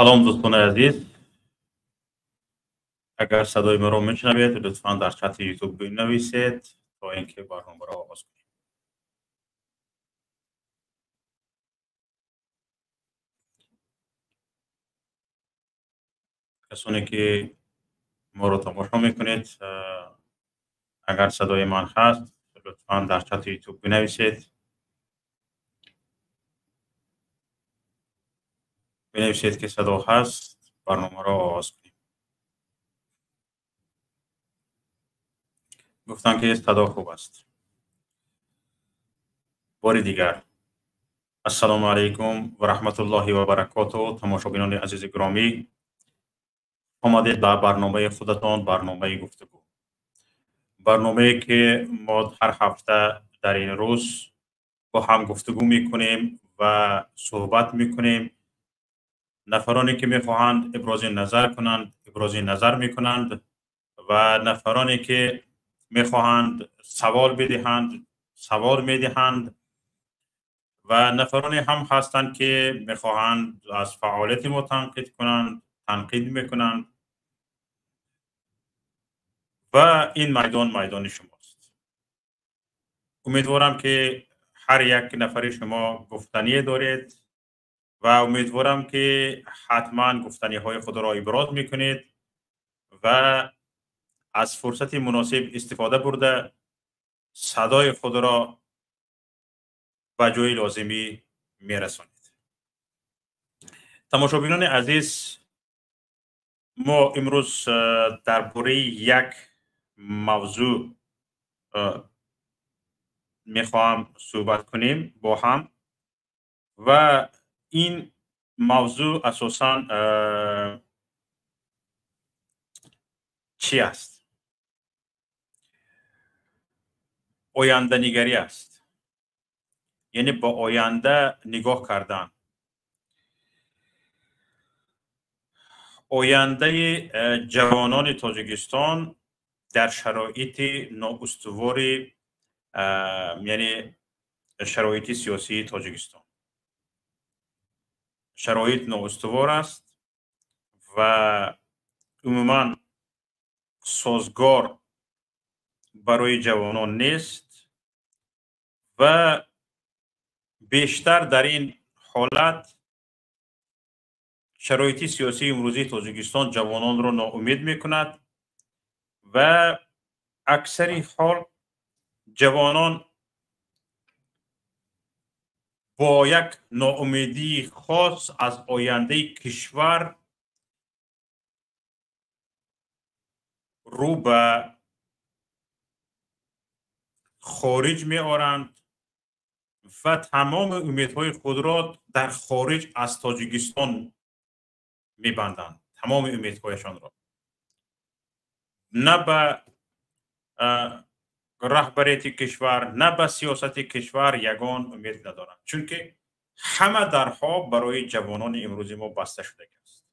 Салом, дӯстони азиз. Агар садои маро мешунавед, лутфан дар чати YouTube бинависед, то ин ки барномаро оғоз кунем. Касоне ки моро тамошо мекунед, агар садои ман ҳаст, лутфан дар чати YouTube бинависед. Бинависед, ки садо ҳаст, барномаро оғоз кунем. Гуфтам, ки садо хуб аст. Бори дигар ассалому алайкум ва раҳматуллоҳи ва баракоту. Тамошобинони азизи гиромӣ, омадед ба барномаи худатон, барномаи гуфтугӯ, барномае ки мо ҳар ҳафта дар ин рӯз бо ҳам гуфтугӯ мекунем ва суҳбат мекунем. Нафароне ки мехоҳанд ибрози назар кунанд, ибрози назар мекунанд ва нафароне ки мехоҳанд савол бидиҳанд, савол медиҳанд ва нафароне ҳам ҳастанд, ки мехоҳанд аз фаъолияти мо танқид кунанд, танқид мекунанд ва ин майдон майдони шумост. Умедворам, ки ҳар як нафари шумо гуфтание доред ва умедворам, ки ҳатман гуфтаниҳои худро иброз мекунед ва аз фурсати муносиб истифода бурда, садои худро ба ҷои лозимӣ мерасонед. Тамошобинони азиз, мо имрӯз дар бораи як мавзӯъ мехоҳам суҳбат кунем бо ҳам ва ин мавзӯъ асосан чӣ аст? Оянданигарӣ аст, яъне ба оянда нигоҳ кардан, ояндаи ҷавонони Тоҷикистон дар шароити ноустувори, яъне шароити сиёсии Тоҷикистон. Шароит ноустувор аст ва умуман созгор барои ҷавонон нест ва бештар дар ин ҳолат шароити сиёсии имрӯзии Тоҷикистон ҷавононро ноумед мекунад ва аксари ҳол ҷавонон бо як ноумедии хос аз ояндаи кишвар рӯ ба хориҷ меоранд ва тамоми умедҳои худро дар хориҷ аз Тоҷикистон мебанданд. Тамоми умедҳояшонро на ба раҳбарияти кишвар, на ба сиёсати кишвар ягон умед надоранд, чунки ҳама дарҳо барои ҷавонони имрӯзи мо баста шудагӣ аст.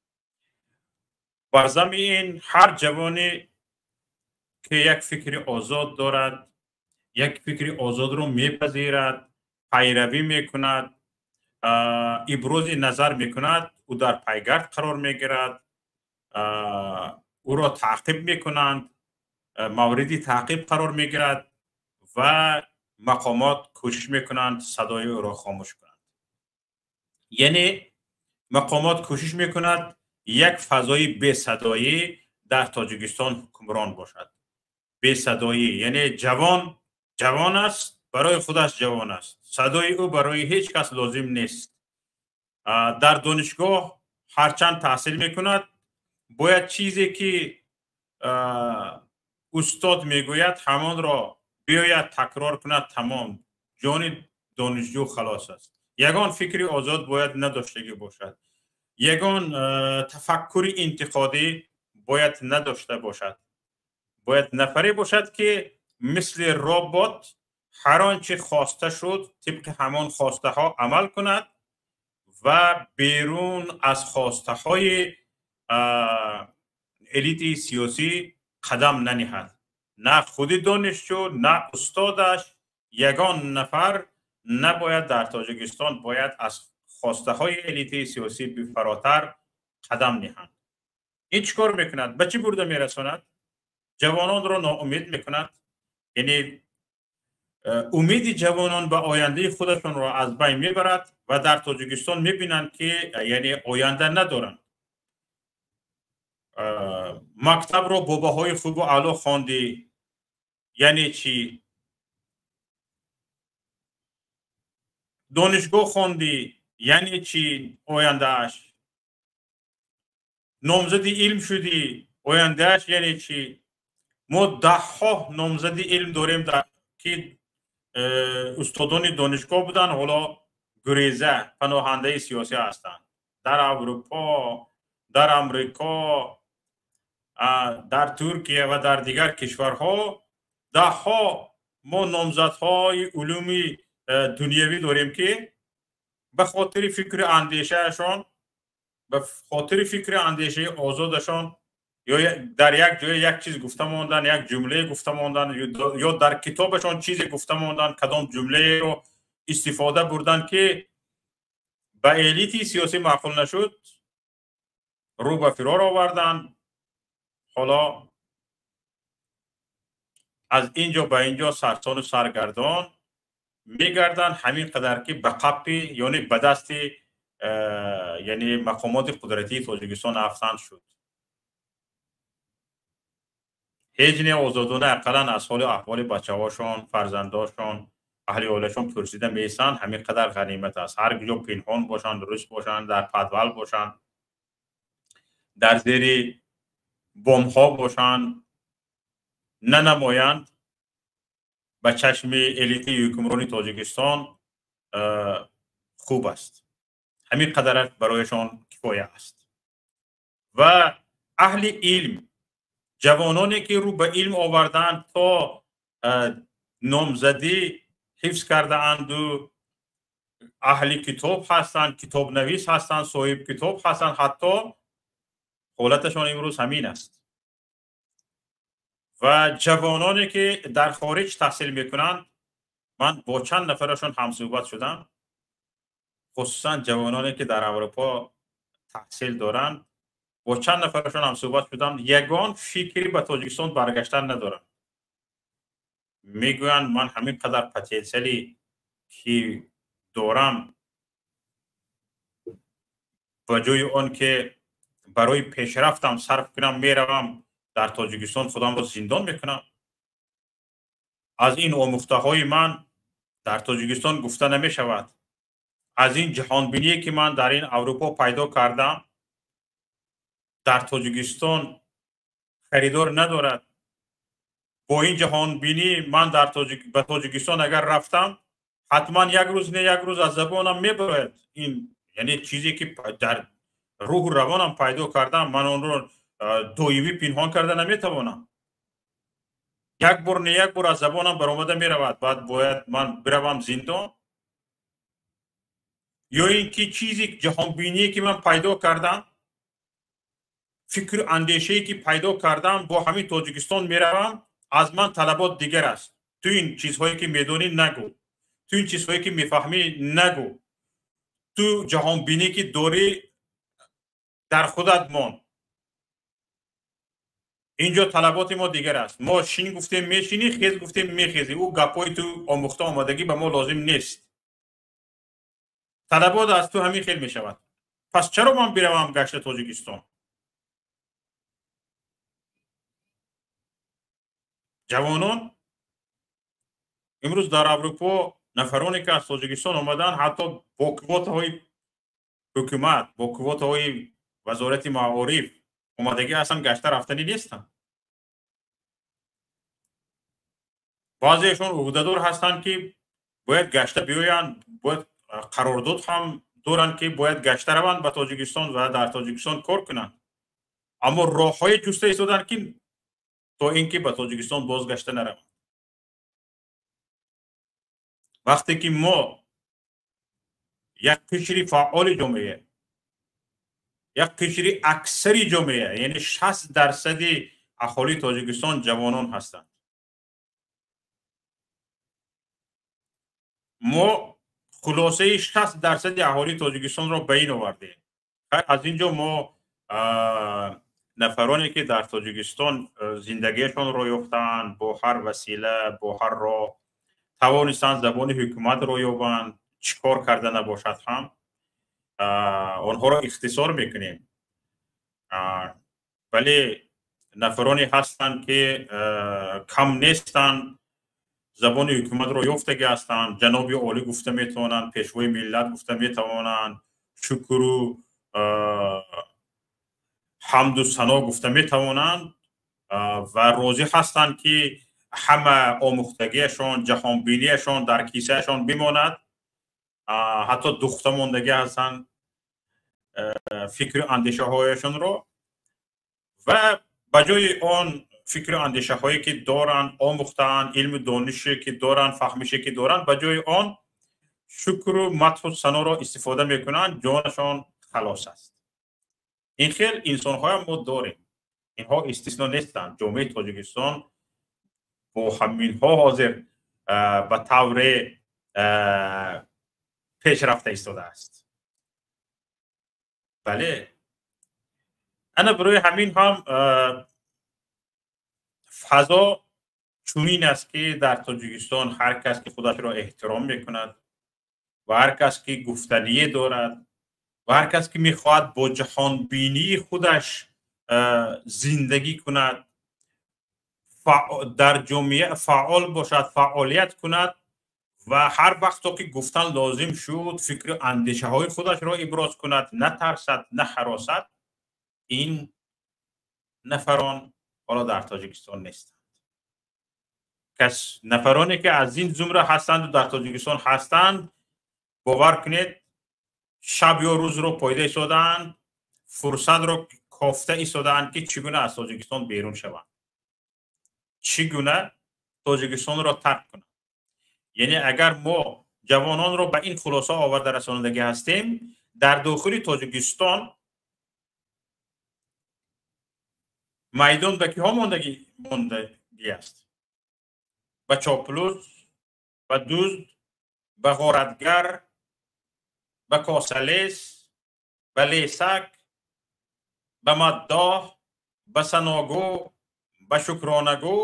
Бар зами ин ҳар ҷавоне ки як фикри озод дорад, як фикри озодро мепазирад, пайравӣ мекунад, ибрози назар мекунад, ӯ дар пайгард қарор мегирад, ӯро таъқиб мекунанд, мавриди таъқиб қарор мегирад ва мақомот кӯшиш мекунанд садои ӯро хомӯш кунанд. Яъне мақомот кӯшиш мекунад як фазои бесадоӣ дар Тоҷикистон ҳукмрон бошад. Бесадоӣ, яъне ҷавон ҷавон аст, барои худаш ҷавон аст, садои ӯ барои ҳеҷ кас лозим нест. Дар донишгоҳ ҳарчанд таҳсил мекунад, бояд чизе ки устод мегӯяд, ҳамонро биёяд такрор кунад, тамом, ҷони донишҷӯ халос аст. Ягон фикри озод бояд надоштагӣ бошад, ягон тафаккури интиқодӣ бояд надошта бошад. Бояд нафаре бошад, ки мисли робот ҳар он чи хоста шуд, тибқи ҳамон хостаҳо амал кунад ва берун аз хостаҳои элити сиёсӣ қадам наниҳад. На худи донишҷӯ, на устодаш, ягон нафар набояд дар Тоҷикистон бояд аз хостаҳои элитаи сиёсӣ бифаротар қадам ниҳанд. Ин чӣ кор мекунад? Ба чӣ бурда мерасонад? Ҷавононро ноумед мекунад. Яъне умеди ҷавонон ба ояндаи худашонро аз байн мебарад ва дар Тоҷикистон мебинанд, ки яъне оянда надоранд. Мактабро бо баҳои хубу аъло хондӣ, яъне чӣ? Донишгоҳ хондӣ, яъне чӣ ояндааш? Номзади илм шудӣ, ояндааш яъне чӣ? Мо даҳҳо номзади илм дорем, ки устодони донишгоҳ буданд, ҳоло гуреза, паноҳандаи сиёсӣ ҳастанд. Дар Аврупо, дар Амрико, дар Туркия ва дар дигар кишварҳо даҳҳо мо номзадҳои улуми дунявӣ дорем, ки ба хотири фикри андешаашон, ба хотири фикри андешаи озодашон ё дар як ҷое як чиз гуфта мондан, як ҷумлае гуфта мондан, ё дар китобашон чизе гуфта мондан, кадом ҷумлаеро истифода бурдан, ки ба элити сиёсӣ маъқул нашуд, рӯ ба фирор оварданд. Ҳоло аз ин ҷо ба ин ҷо сарсону саргардон мегарданд, ҳамин қадар ки ба қаппи, яъне ба дасти яъне мақомоти қудратии Тоҷикистон афтанд шуд. Ҳеҷ не озодона ақаллан аз ҳоли аҳволи бачаҳошон, фарзандошон, аҳли оилашон пурсида меистанд. Ҳамин қадар ғанимат аст. Ҳар куҷо пинҳон бошанд, дуруст бошанд, дар падвал бошанд, дар зери бомбҳо бошанд, нанамоянд, ба чашми элити ҳукмрони Тоҷикистон хуб аст. Ҳамин қадараш барояшон кифоя аст. Ва аҳли илм, ҷавононе ки рӯ ба илм овардаанд, то номзадӣ ҳифз кардаанду аҳли китоб ҳастанд, китобнавис ҳастанд, соҳиб китоб ҳастанд, ҳатто ҳолаташон имрӯз ҳамин аст. Ва ҷавононе ки дар хориҷ таҳсил мекунанд, ман бо чанд нафарашон ҳамсӯҳбат шудам, хусусан ҷавононе ки дар Аврупо таҳсил доранд, бо чанд нафарашон ҳамсӯҳбат шудам, ягон фикри ба Тоҷикистон баргаштан надоранд. Мегӯянд, ман ҳамин қадар потенсиале ки дорам, ба ҷои он ки барои пешрафтам сарф кунам, меравам дар Тоҷикистон худамро зиндон мекунам. Аз ин омӯхтаҳои ман дар Тоҷикистон гуфта намешавад. Аз ин ҷаҳонбиние ки ман дар ин Аврупо пайдо кардам, дар Тоҷикистон харидор надорад. Бо ин ҷаҳонбинӣ ман ба Тоҷикистон агар рафтам, ҳатман як рӯз не як рӯз аз забонам мебарояд. Ин яъне чизе ки дар рӯҳу равонам пайдо кардам, ман онро доимӣ пинҳон карда наметавонам. Як бор не як бор аз забонам баромада меравад, баъд бояд ман биравам зиндон. Ё ин ки чизе ҷаҳонбиние ки ман пайдо кардам, фикру андешае ки пайдо кардам, бо ҳамин Тоҷикистон меравам, аз ман талабот дигар аст. Ту ин чизҳое ки медонӣ нагӯ, ту ин чизҳое ки мефаҳмӣ нагӯ, ту ҷаҳонбинӣ ки дорӣ дар худат мон. Инҷо талаботи мо дигар аст. Мо шин гуфтем мешинӣ, хез гуфтем мехезӣ. Ӯ гапҳои ту омӯхта омадагӣ ба мо лозим нест. Талабот аз ту ҳамин хел мешавад. Пас чаро ман биравам гашта Тоҷикистон? Ҷавонон имрӯз дар Аврупо нафароне ки аз Тоҷикистон омаданд, ҳатто бо квотаҳои ҳукумат, бо квотаҳои вазорати маориф омадагӣ ҳастанд, гашта рафтанӣ нестанд. Баъзеашон ӯҳдадор ҳастанд, ки бояд гашта биёянд, бояд қарордод ҳам доранд, ки бояд гашта раванд ба Тоҷикистон ва дар Тоҷикистон кор кунанд. Аммо роҳҳое ҷуста истоданд, ки то ин ки ба Тоҷикистон бозгашта нараванд. Вақте ки мо як қишри фаъоли ҷомеа, як қишри аксари ҷомеа, яъне 60% аҳолии Тоҷикистон ҷавонон ҳастанд, мо хулосаи 60% аҳолии Тоҷикистонро ба ин овардем. Аз ин ҷо мо Нафароне ки дар Тоҷикистон зиндагиашонро ёфтаанд, бо ҳар васила, бо ҳар роҳ тавонистанд забони ҳукуматро ёбанд, чӣ кор карда набошад ҳам, онҳоро ихтисор мекунем. Вале нафароне ҳастанд, ки кам нестанд, забони ҳукуматро ёфтагӣ ҳастанд, ҷаноби олӣ гуфта метавонанд, пешвои миллат гуфта метавонанд, шукру ҳамду сано гуфта метавонанд ва розӣ ҳастанд, ки ҳама омӯхтагиашон, ҷаҳонбиниашон дар кисаашон бимонад, ҳатто духта мондагӣ ҳастанд фикру андешаҳояшонро ва ба ҷои он фикру андешаҳое ки доранд, омӯхтаанд, илму донише ки доранд, фаҳмише ки доранд, ба ҷои он шукру мадҳу саноро истифода мекунанд, ҷонашон халос аст. Ин хел инсонҳоям мо дорем. Инҳо истисно нестанд. Ҷомеаи Тоҷикистон бо ҳаминҳо ҳозир ба тавре пеш рафта истодааст. Бале, ана барои ҳамин ҳам фазо чунин аст, ки дар Тоҷикистон ҳар кас ки худашро эҳтиром мекунад ва ҳар кас ки гуфтание дорад ва ҳар кас ки мехоҳад бо ҷаҳонбинии худаш зиндагӣ кунад, дар ҷомеа фаъол бошад, фаъолият кунад ва ҳар вақто ки гуфтан лозим шуд, фикру андешаҳои худашро иброз кунад, натарсад, наҳаросад, ин нафарон ҳоло дар Тоҷикистон нестанд. Кас нафароне ки аз ин зумра ҳастанду дар Тоҷикистон ҳастанд, бовар кунед, шаб ё рӯзро пойда истодаанд, фурсатро кофта истодаанд, ки чӣ гуна аз Тоҷикистон берун шаванд, чӣ гуна Тоҷикистонро тарк кунанд. Яъне агар мо ҷавононро ба ин хулоса оварда расонидагӣ ҳастем, дар дохили Тоҷикистон майдон ба киҳо мондагӣ аст? Ба чоплус, ба дузд, ба ғоратгар, ба косалес, ба лесак, ба маддоҳ, ба саногӯ, ба шукронагӯ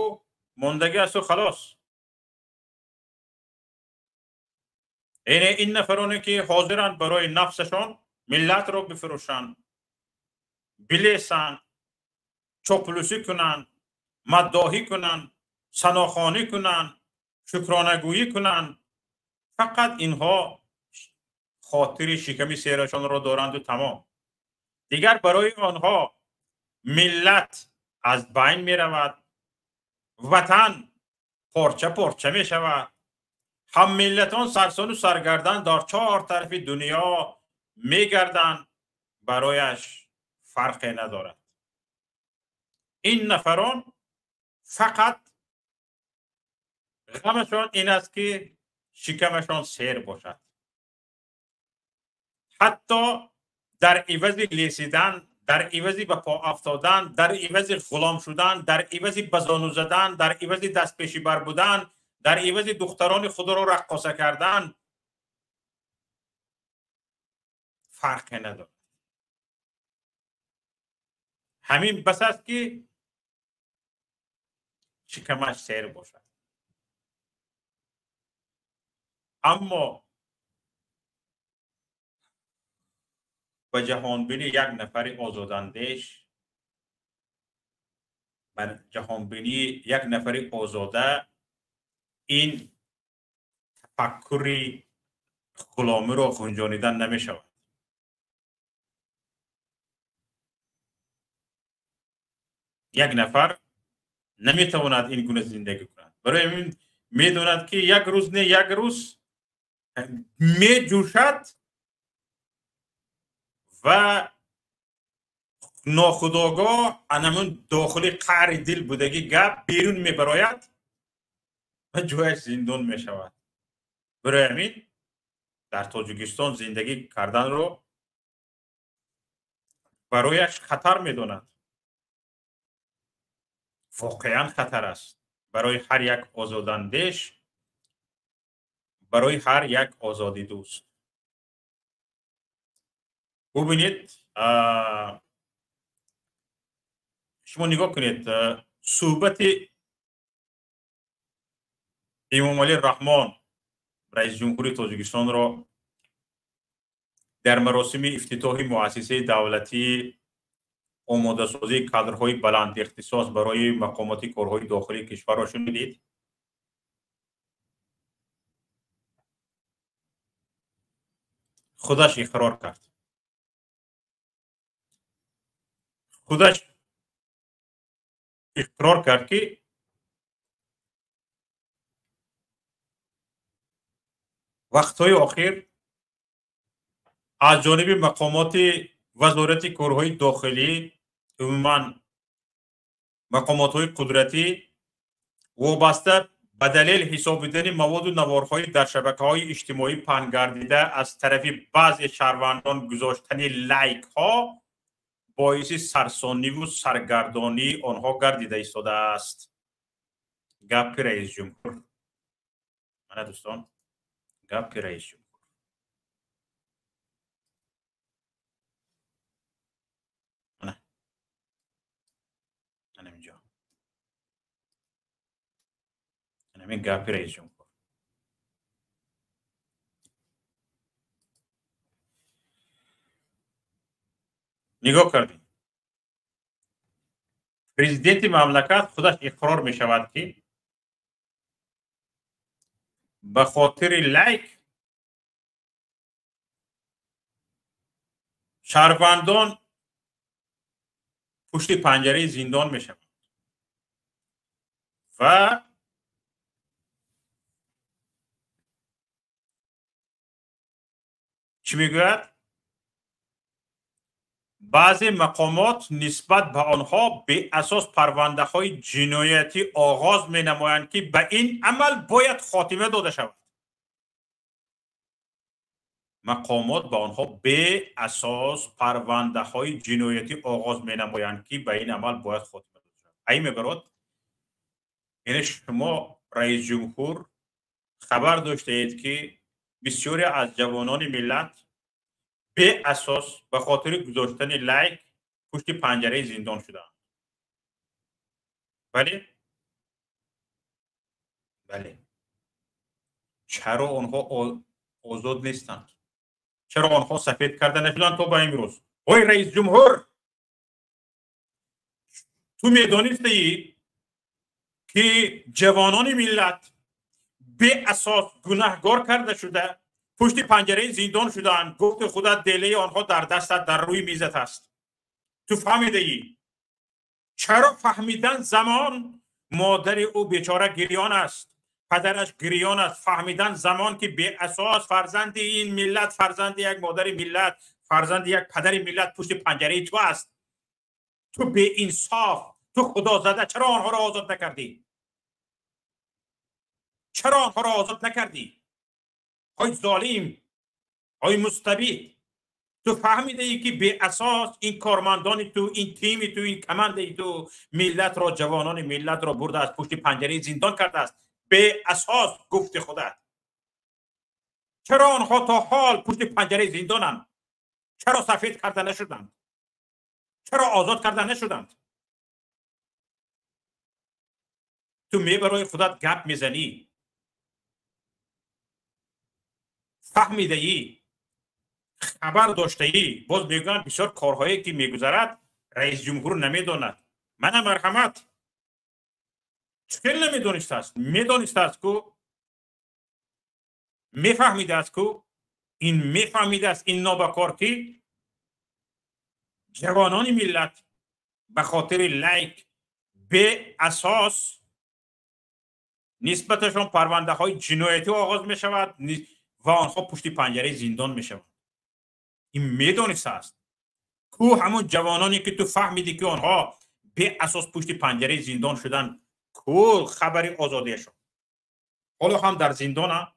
мондагӣ асту халос. Яъне ин нафароне ки ҳозиранд барои нафсашон миллатро бифурӯшанд, билесанд, чоплусӣ кунанд, маддоҳӣ кунанд, санохонӣ кунанд, шукронагӯӣ кунанд, фақат инҳо хотири шиками серашонро доранду тамом. Дигар барои онҳо миллат аз байн меравад, ватан порча порча мешавад, ҳаммиллатон сарсону саргардан дар чор тарафи дунё мегарданд, барояш фарқе надорад. Ин нафарон фақат ғамашон ин аст, ки шикамашон сер бошад. Ҳатто дар ивази лесидан, дар ивази ба по афтодан, дар ивази ғулом шудан, дар ивази ба зону задан, дар ивази дастпешибар будан, дар ивази духтарони худро раққоса кардан фарқе надорад. Ҳамин бас аст, ки шикамаш сер бошад. Аммо ба ҷаҳонбинии як нафари озодандеш, ба ҷаҳонбинии як нафари озода ин тафаккури ғуломиро ғунҷонидан намешавад. Як нафар наметавонад ин гуна зиндагӣ кунад. Барои ҳамин медонад, ки як рӯз не як рӯз меҷӯшад ва нохудогоҳ анамун дохили қаъри дил будагӣ гап берун мебарояд ва ҷояш зиндон мешавад. Барои ҳамин дар Тоҷикистон зиндагӣ карданро барояш хатар медонад. Воқеан хатар аст барои ҳар як озодандеш, барои ҳар як озодидӯст. Бубинед, Шумо нигоҳ кунед, суҳбати Эмомалӣ Раҳмон, раиси ҷумҳури Тоҷикистонро дар маросими ифтитоҳи муассисаи давлатии омодасозии кадрҳои баландихтисос барои мақомоти корҳои дохилии кишварро шунидед? Худаш иқрор кард. Худаш иқрор кард, ки вақтҳои охир аз ҷониби мақомоти вазорати корҳои дохилӣ, умуман мақомотҳои қудратӣ вобаста ба далел ҳисобидани маводу наворҳои дар шабакаҳои иҷтимоӣ паҳн гардида аз тарафи баъзе шаҳрвандон гузоштани лайкҳо боиси сарсониву саргардонии онҳо гардида истодааст. Гапи раисҷумҳур. Мана дӯстон, гапи раисҷумҳур. Мана. Мана инҷо. Ҳамин гапи раисҷумҳур. Нигоҳ кардем. Президенти мамлакат худаш иқрор мешавад, ки ба хотири лайк шаҳрвандон пушти панҷараи зиндон мешаванд ва чӣ мегӯяд? Баъзе мақомот нисбат ба онҳо беасос парвандаҳои ҷиноятӣ оғоз менамоянд, ки ба ин амал бояд хотима дода шавад. Мақомот ба онҳо беасос парвандаҳои ҷиноятӣ оғоз менамоянд, ки ба ин амал бояд хотима дода шавад. Ай мебарод, яъне шумо раисҷумҳур хабар доштаед, ки бисёре аз ҷавонони миллат беасос ба хотири гузоштани лайк пушти панҷараи зиндон шудаанд. Бале? Бале. Чаро онҳо озод нестанд? Чаро онҳо сафед карда нашуданд то ба имрӯз? Ой раисҷумҳур, ту медонистаӣ, ки ҷавонони миллат беасос гунаҳгор карда шуда пушти панҷараи зиндон шудаанд. Гуфти худат делаи онҳо дар дастат, дар рӯи мизат аст. Ту фаҳмидаӣ? Чаро фаҳмидан замон модари ӯ бечора гирён аст, падараш гирён аст. Фаҳмидан замон, ки беасос фарзанди ин миллат, фарзанди як модари миллат, фарзанди як падари миллат пушти панҷараи ту аст. Ту беинсоф, ту худозада, чаро онҳоро озод накардӣ? Чаро онҳоро озод накардӣ? Ой золим, ой мустабид, ту фаҳмидаӣ, ки беасос ин кормандони ту, ин тими ту, ин командаи ту миллатро, ҷавонони миллатро бурда аз пушти панҷараи зиндон кардааст. Беасос гуфти худат. Чаро онҳо то ҳол пушти панҷараи зиндонанд? Чаро сафед карда нашуданд? Чаро озод карда нашуданд? Ту мебарои худат гап мезанӣ, фаҳмидаӣ, хабар доштаӣ. Боз мегӯянд, бисёр корҳое ки мегузарад, раисҷумҳур намедонад. Мана марҳамат, чӣ хел намедонистааст? Медонистааст ку, мефаҳмидааст ку, ин мефаҳмидааст ин нобакор, ки ҷавонони миллат ба хотири лайк беасос нисбаташон парвандаҳои ҷиноятӣ оғоз мешавад ва онҳо пушти панҷараи зиндон мешаванд. Ин медонистааст ку. Ҳамон ҷавононе, ки ту фаҳмидӣ, ки онҳо беасос пушти панҷараи зиндон шуданд, ку хабари озодиашон? Ҳоло ҳам дар зиндонанд.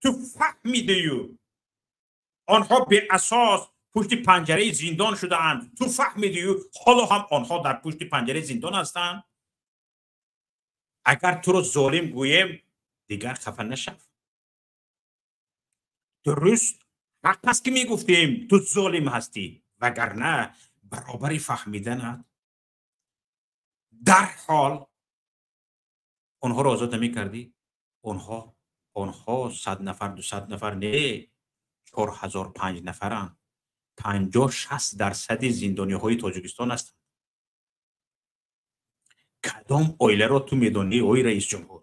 Ту фаҳмидию онҳо беасос пушти панҷараи зиндон шудаанд. Ту фаҳмидию ҳоло ҳам онҳо дар пушти панҷараи зиндон ҳастанд. Агар туро золим гӯем, дигар хафа нашав. Дуруст ҳақ аст, ки мегуфтем ту золим ҳастӣ, вагарна баробари фаҳмиданат Дарҳол онҳоро озод намекардӣ? Онҳо 100 нафар, 200 нафар не, 4005 нафаранд. 50-60% зиндониҳои Тоҷикистон ҳастанд. Кадом оиларо ту медонӣ, ой раис ҷумҳур?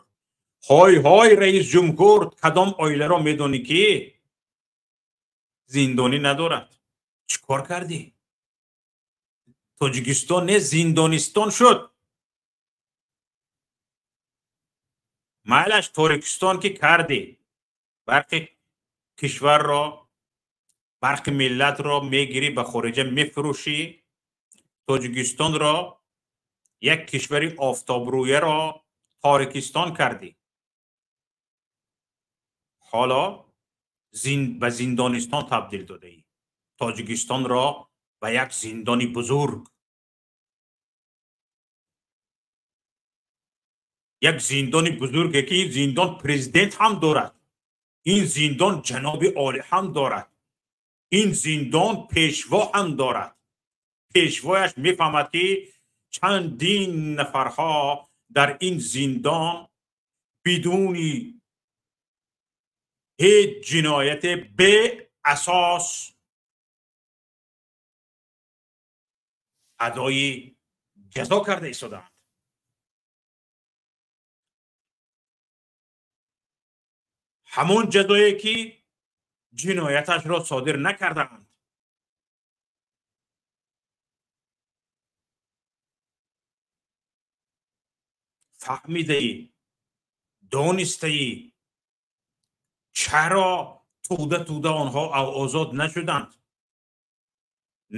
Ҳой ҳой раис ҷумҳур, кадом оиларо медонӣ ки зиндонӣ надорад? Чӣ кор кардӣ? Тоҷикистон не, зиндонистон шуд. Майлаш Торикистон ки кардӣ, барқи кишварро, барқи миллатро мегирӣ, ба хориҷа мефурӯшӣ. Тоҷикистонро як кишвари офтобрӯяро Торикистон кардӣ. Ҳоло ба зиндонистон табдил додаӣ. Тоҷикистонро ба як зиндони бузург, як зиндони бузурге ки ин зиндон президент ҳам дорад, ин зиндон ҷаноби олӣ ҳам дорад, ин зиндон пешво ҳам дорад. Пешвояш мефаҳмад ки чандин нафарҳо дар ин зиндон бидуни ҳеҷ ҷинояте беасос адои ҷазо карда истодаанд. Ҳамон ҷазое ки ҷинояташро содир накардаанд. Фаҳмидаӣ, донистаӣ, чаро туда туда онҳо озод нашуданд,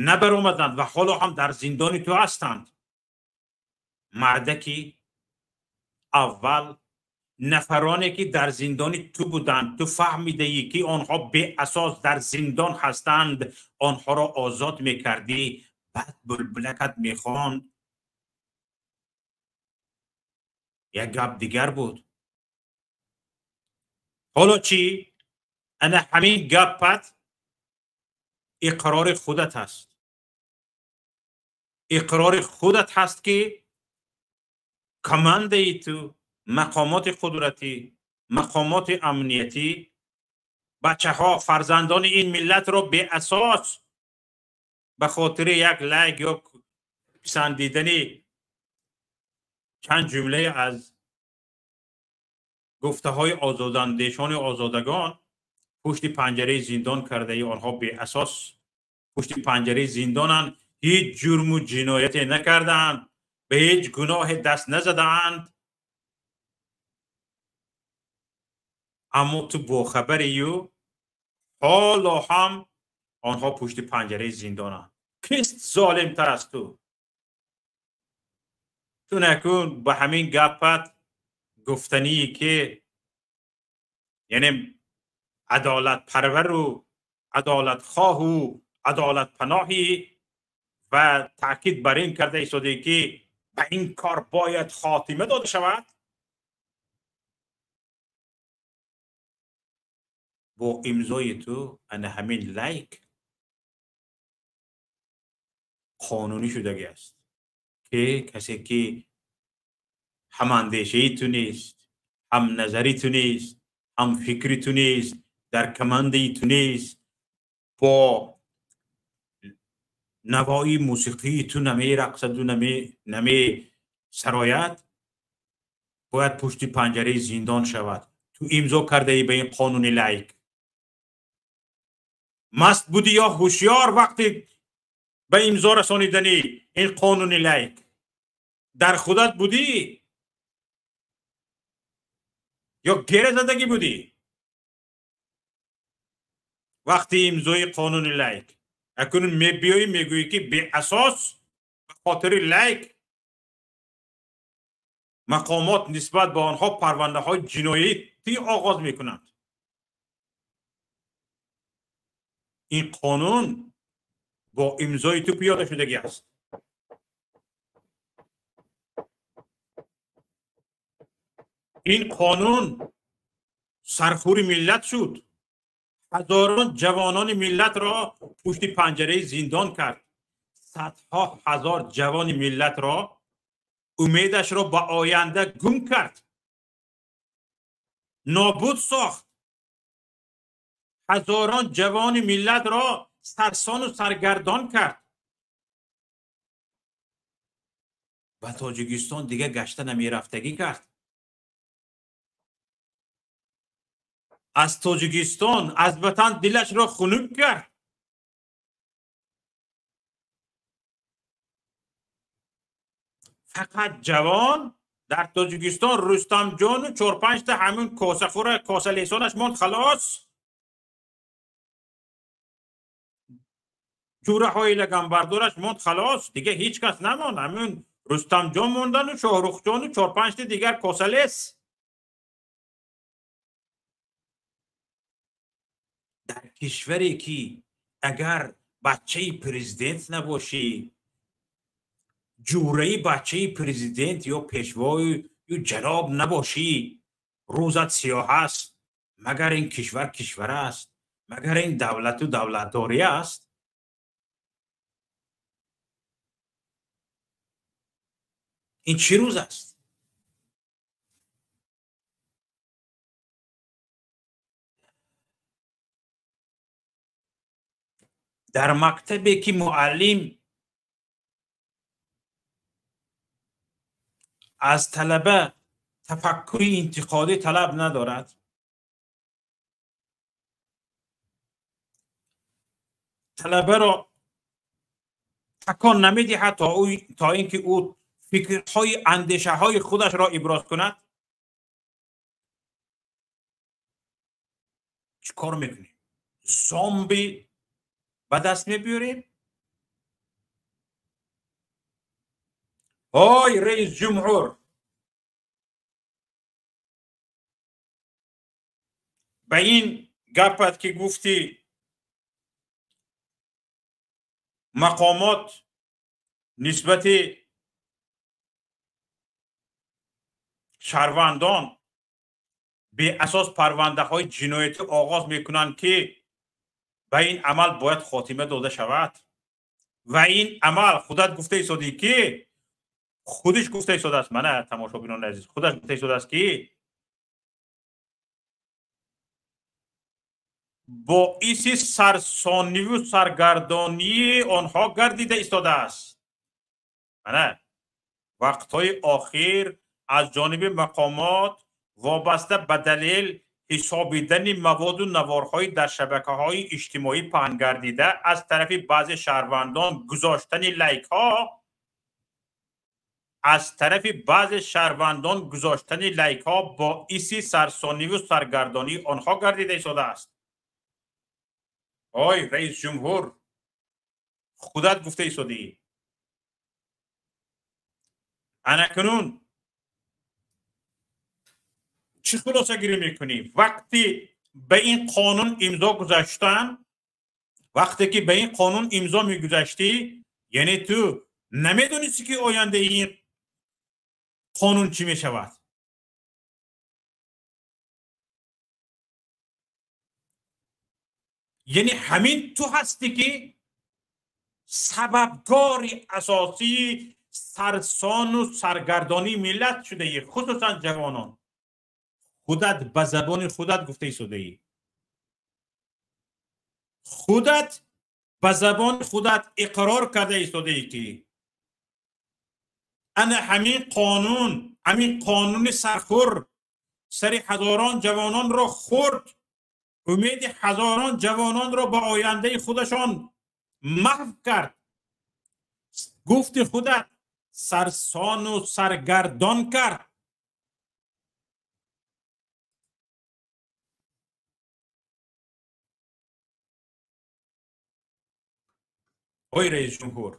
набаромаданд ва ҳоло ҳам дар зиндони ту ҳастанд? Мардаки аввал нафароне ки дар зиндони ту буданд, ту фаҳмидаӣ ки онҳо беасос дар зиндон ҳастанд, онҳоро озод мекардӣ, баъд булбулакат мехонд. Як гап дигар буд. Ҳоло чӣ? Ана ҳамин гапат иқрори худат аст. Иқрори худат ҳаст ки командаи ту, мақомоти қудратӣ, мақомоти амниятӣ бачаҳо, фарзандони ин миллатро беасос ба хотири як лайк ё писандидани чанд ҷумлае аз гуфтаҳои озодандешони озодагон пушти панҷараи зиндон кардаи онҳо беасос пушти панҷараи зиндонанд, ҳеҷ ҷурму ҷинояте накардаанд, ба ҳеҷ гуноҳе даст назадаанд. Аммо ту бохабарию ҳоло ҳам онҳо пушти панҷараи зиндонанд. Кист золимтар аз ту? Ту накун ба ҳамин гапат гуфтании ки яъне адолатпарвару адолатхоҳу адолатпаноҳӣ ва таъкид бар ин карда истодаӣ ки ба ин кор бояд хотима дода шавад. Бо имзои ту ана ҳамин лайк қонунӣ шудагӣ аст ки касе ки ҳамандешаи ту нест, ҳамназари ту нест, ҳамфикри ту нест, дар командаи ту нест, бо навои мусиқии ту намерақсаду намесарояд, бояд пушти панҷараи зиндон шавад. Ту имзо кардаӣ ба ин қонуни лайк. Маст будӣ ё ҳушёр вақти ба имзо расонидани ин қонуни лайк? Дар худат будӣ ё гера задагӣ будӣ вақти имзои қонуни лайк? Акнун мебиёӣ мегӯӣ ки беасос ба хотири лайк мақомот нисбат ба онҳо парвандаҳои ҷиноятӣ оғоз мекунанд. Ин қонун бо имзои ту пиёда шудагӣ аст. Ин қонун сархӯри миллат шуд. Ҳазорон ҷавонони миллатро пушти панҷараи зиндон кард. Садҳо ҳазор ҷавони миллатро Умедашро ба оянда гум кард, нобуд сохт. Ҳазорон ҷавони миллатро сарсону саргардон кард. Ба Тоҷикистон дига гашта намерафтагӣ кард. Аз Тоҷикистон, аз ватан дилашро хунук кард. Фақат ҷавон дар Тоҷикистон Рустамҷону чор-панҷта ҳамин косахӯра косалесонаш монд, халос. Ҷӯраҳои лаганбардораш монд, халос. Дига ҳеҷ кас намонд. Ҳамин Рустамҷон мондану Шоҳрухҷону чор-панҷта дигар косалес. Дар кишваре ки агар бачаи президент набошӣ, ҷӯраи бачаи президент ё пешвою ё ҷаноб набошӣ, рӯзат сиёҳ аст. Магар ин кишвар кишвар аст? Магар ин давлату давлатдорӣ аст? Ин чӣ рӯз аст? Дар мактабе ки муаллим аз талаба тафаккури интиқодӣ талаб надорад, талабаро такон намедиҳад то ин ки ӯ фикрҳои андешаҳои худашро иброз кунад, чӣ кор мекунем? Зомби ба даст мебиёрем? Ой, раис ҷумҳур, ба ин гапат ки гуфтӣ мақомот нисбати шаҳрвандон беасос парвандаҳои ҷиноятӣ оғоз мекунанд, ки ба ин амал бояд хотима дода шавад. Ва ин амал худат гуфта истодӣ, ки худиш гуфта истодааст, мана тамошобинони азиз, худаш гуфта истодааст, ки боиси сарсониву саргардонии онҳо гардида истодааст. Мана вақтҳои охир аз ҷониби мақомот вобаста ба далел ҳисобидани маводу наворҳои дар шабакаҳои иҷтимоӣ паҳн гардида аз тарафи баъзе шаҳрвандон гузоштани лайкҳо, аз тарафи баъзе шаҳрвандон гузоштани лайкҳо боиси сарсониву саргардонии онҳо гардида истодааст. Ой, раис ҷумҳур, худат гуфта истодӣ. Анакунун чӣ хулосагирӣ мекунӣ? Вақте ба ин қонун имзо гузаштан, вақте ки ба ин қонун имзо мегузаштӣ, яъне ту намедонисти, ки ояндаи ин қонун чӣ мешавад? Яъне ҳамин ту ҳастӣ, ки сабабгори асосии сарсону саргардонии миллат шудаӣ, хусусан ҷавонон. Худат ба забони худат гуфта истодаӣ, худат ба забони худат иқрор карда истодаӣ, ки ана ҳамин қонун, ҳамин қонуни сархӯр сари ҳазорон ҷавононро хӯрд, умеди ҳазорон ҷавононро ба ояндаи худашон маҳв кард. Гуфти худат сарсону саргардон кард. Ой, раис ҷумҳур,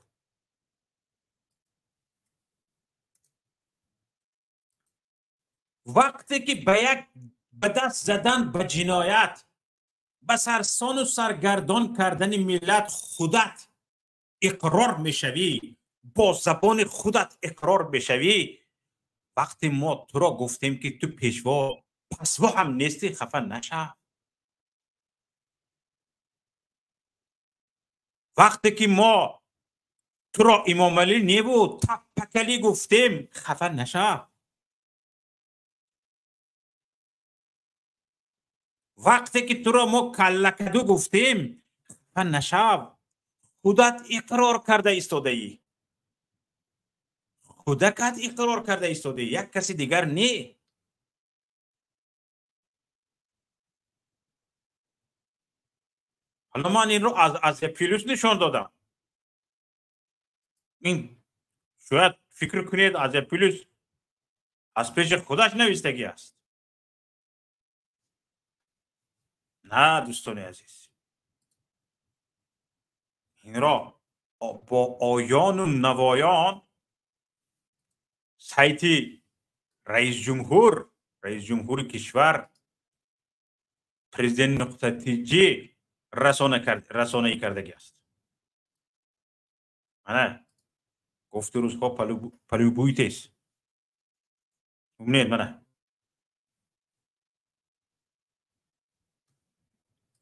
вақте ки ба як ба даст задан ба ҷиноят, ба сарсону саргардон кардани миллат худат иқрор мешавӣ, бо забони худат иқрор мешавӣ, вақте мо туро гуфтем, ки ту пешво пасво ҳам нестӣ, хафа нашав. Вақте ки мо Туро Имомалӣ неву Таппакалӣ гуфтем, хафа нашав. Вақте ки туро мо Каллакаду гуфтем, хафа нашав. Худат иқрор карда истодаӣ. Худакат иқрор карда истодаӣ, як каси дигар не. Ҳоло ман инро аз Азия Плюс нишон додам. Ин шояд фикр кунед, Азия Плюс аз пеши худаш навистагӣ аст. На, дӯстони азиз, инро бо оёну навоён сайти раисҷумҳур, раисҷумҳури кишвар, президент нуқта тж расонаӣ кардагӣ аст. Мана гуфти рӯзҳо полюбуйтесь. Бубинед, мана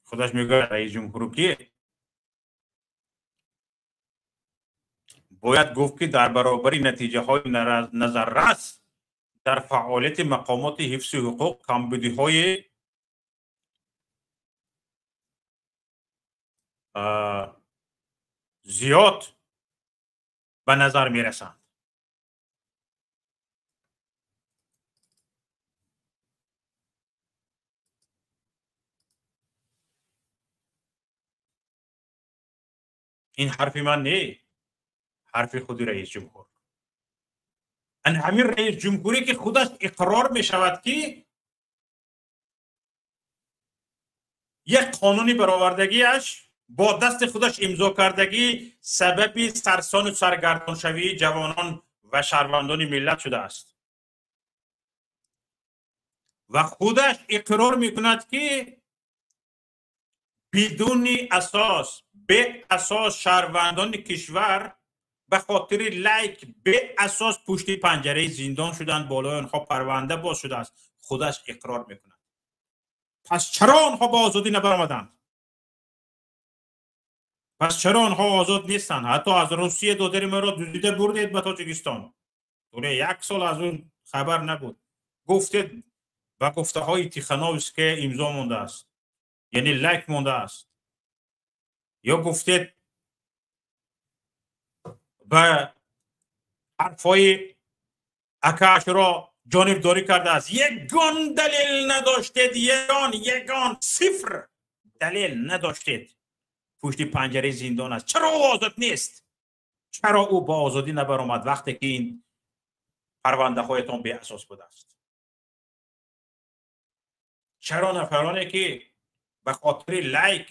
худаш мегӯяд раисҷумҳуру, ки бояд гуфт, ки дар баробари натиҷаҳои назаррас дар фаъолияти мақомоти ҳифзи ҳуқуқ камбудиҳои зиёд ба назар мерасанд. Ин ҳарфи ман не, ҳарфи худи раисҷумҳур. Ан ҳамин раисҷумҳуре, ки худаш иқрор мешавад, ки як қонуни баровардагиаш бо дасти худаш имзо кардагӣ сабаби сарсону саргардоншавии ҷавонон ва шаҳрвандони миллат шудааст. Ва худаш иқрор мекунад, ки бидуни асос, беасос шаҳрвандони кишвар ба хотири лайк беасос пушти панҷараи зиндон шуданд, болои онҳо парванда боз шудааст. Худаш иқрор мекунад. Пас чаро онҳо ба озодӣ набаромаданд? Пас чаро онҳо озод нестанд? Ҳатто аз Русия додари маро дуздида бурдед ба Тоҷикистон. Тӯле як сол аз он хабар набуд. Гуфтед ба гуфтаҳои Тихановская имзо мондааст, яъне лайк мондааст. Ё гуфтед ба ҳарфҳои акаашро ҷонибдорӣ кардааст. Ягон далел надоштед, ягон сифр далел надоштед. Пушти панҷараи зиндон аст. Чаро ӯ озод нест? Чаро ӯ ба озодӣ набаромад, вақте ки ин парвандаҳоятон беасос будааст? Чаро нафароне, ки ба хотири лайк,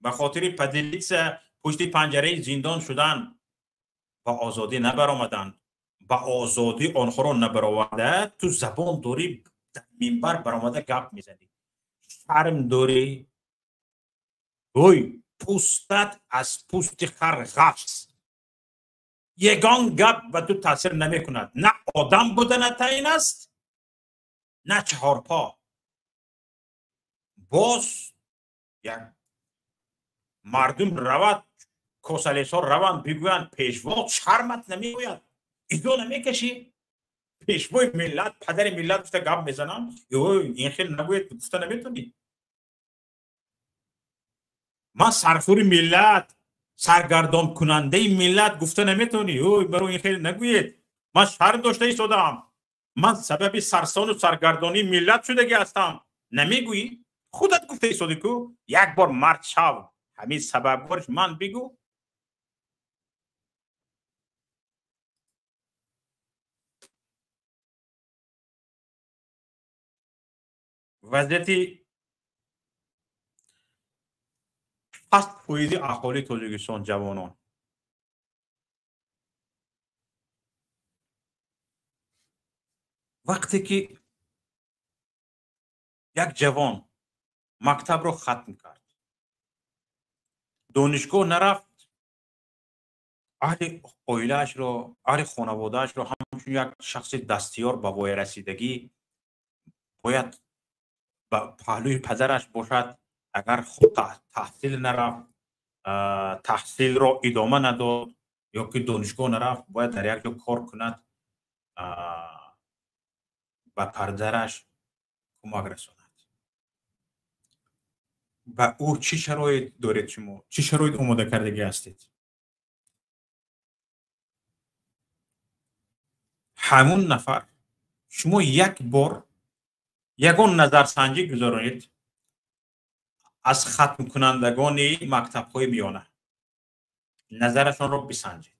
ба хотири поделиться пушти панҷараи зиндон шуданд, ба озодӣ набаромаданд? Ба озодӣ онҳоро набароварда, ту забон дорӣ, дар минбар баромада гап мезанӣ. Шарм дорӣ? Ой, пӯстат аз пӯсти хар ғафс. Ягон гап ба ту таъсир намекунад. На одам будана таъин аст, на чаҳорпо. Боз як мардум равад, косалесҳо раванд, бигӯянд пешво, шармат намегӯяд, изо намекашӣ. Пешвои миллат, падари миллат гуфта гап мезанам, ин хел нагӯяд, гуфта наметонӣ. Ман сархӯри миллат, саргардонкунандаи миллат гуфта наметонӣ. Ой, баро ин хел нагӯед. Ман шарм дошта истодаам. Ман сабаби сарсону саргардонии миллат шудагӣ ҳастам. Намегӯӣ? Худат гуфта истодӣ ку, як бор мард шав, ҳамин сабабгориш ман бигӯ. Вазъияти 60% аҳолии Тоҷикистон ҷавонон. Вақте ки як ҷавон мактабро хатм кард, донишгоҳ нарафт, аҳли оилаашро, аҳли хонаводаашро ҳамчун як шахси дастиёр ба воя расидагӣ бояд ба паҳлӯи падараш бошад. Агар худ таҳсил нарафт, таҳсилро идома надод, Ё ки донишгоҳ нарафт, бояд дар як ҷо кор кунад, ба падараш кӯмак расонад. Ба ӯ чӣ шароит доред шумо? Чӣ шароит омода кардагӣ ҳастед? Ҳамун нафар шумо як бор ягон назарсанҷӣ гузаронед аз хатмкунандагони мактабҳои миёна, назарашонро бисанҷед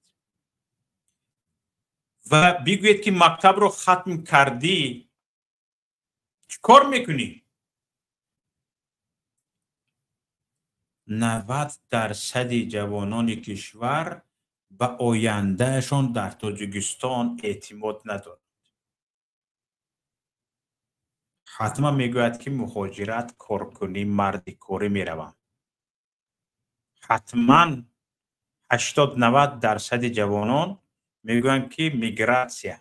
ва бигӯед, ки мактабро хатм кардӣ, чӣ кор мекунӣ? 90% ҷавонони кишвар ба ояндаашон дар Тоҷикистон эътимод надоранд. Ҳатман мегӯяд, ки муҳоҷират, коркунӣ, мардикорӣ меравам. Ҳатман 80-90% ҷавонон мегӯянд, ки мигратсия,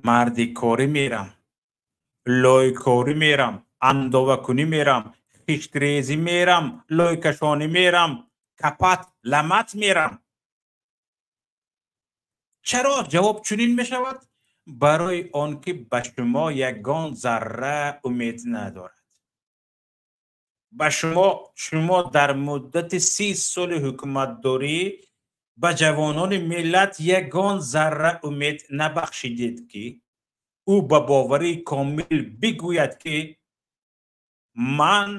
мардикорӣ мерам, лойкорӣ мерам, андовакунӣ мерам, хиштрезӣ мерам, лойкашонӣ мерам, капат ламат мерам. Чаро ҷавоб чунин мешавад? Барои он ки ба шумо ягон зарра умед надорад. Ба шумо дар муддати 30 соли ҳукуматдорӣ ба ҷавонони миллат ягон зарра умед набахшидед, ки ӯ ба боварии комил бигӯяд, ки ман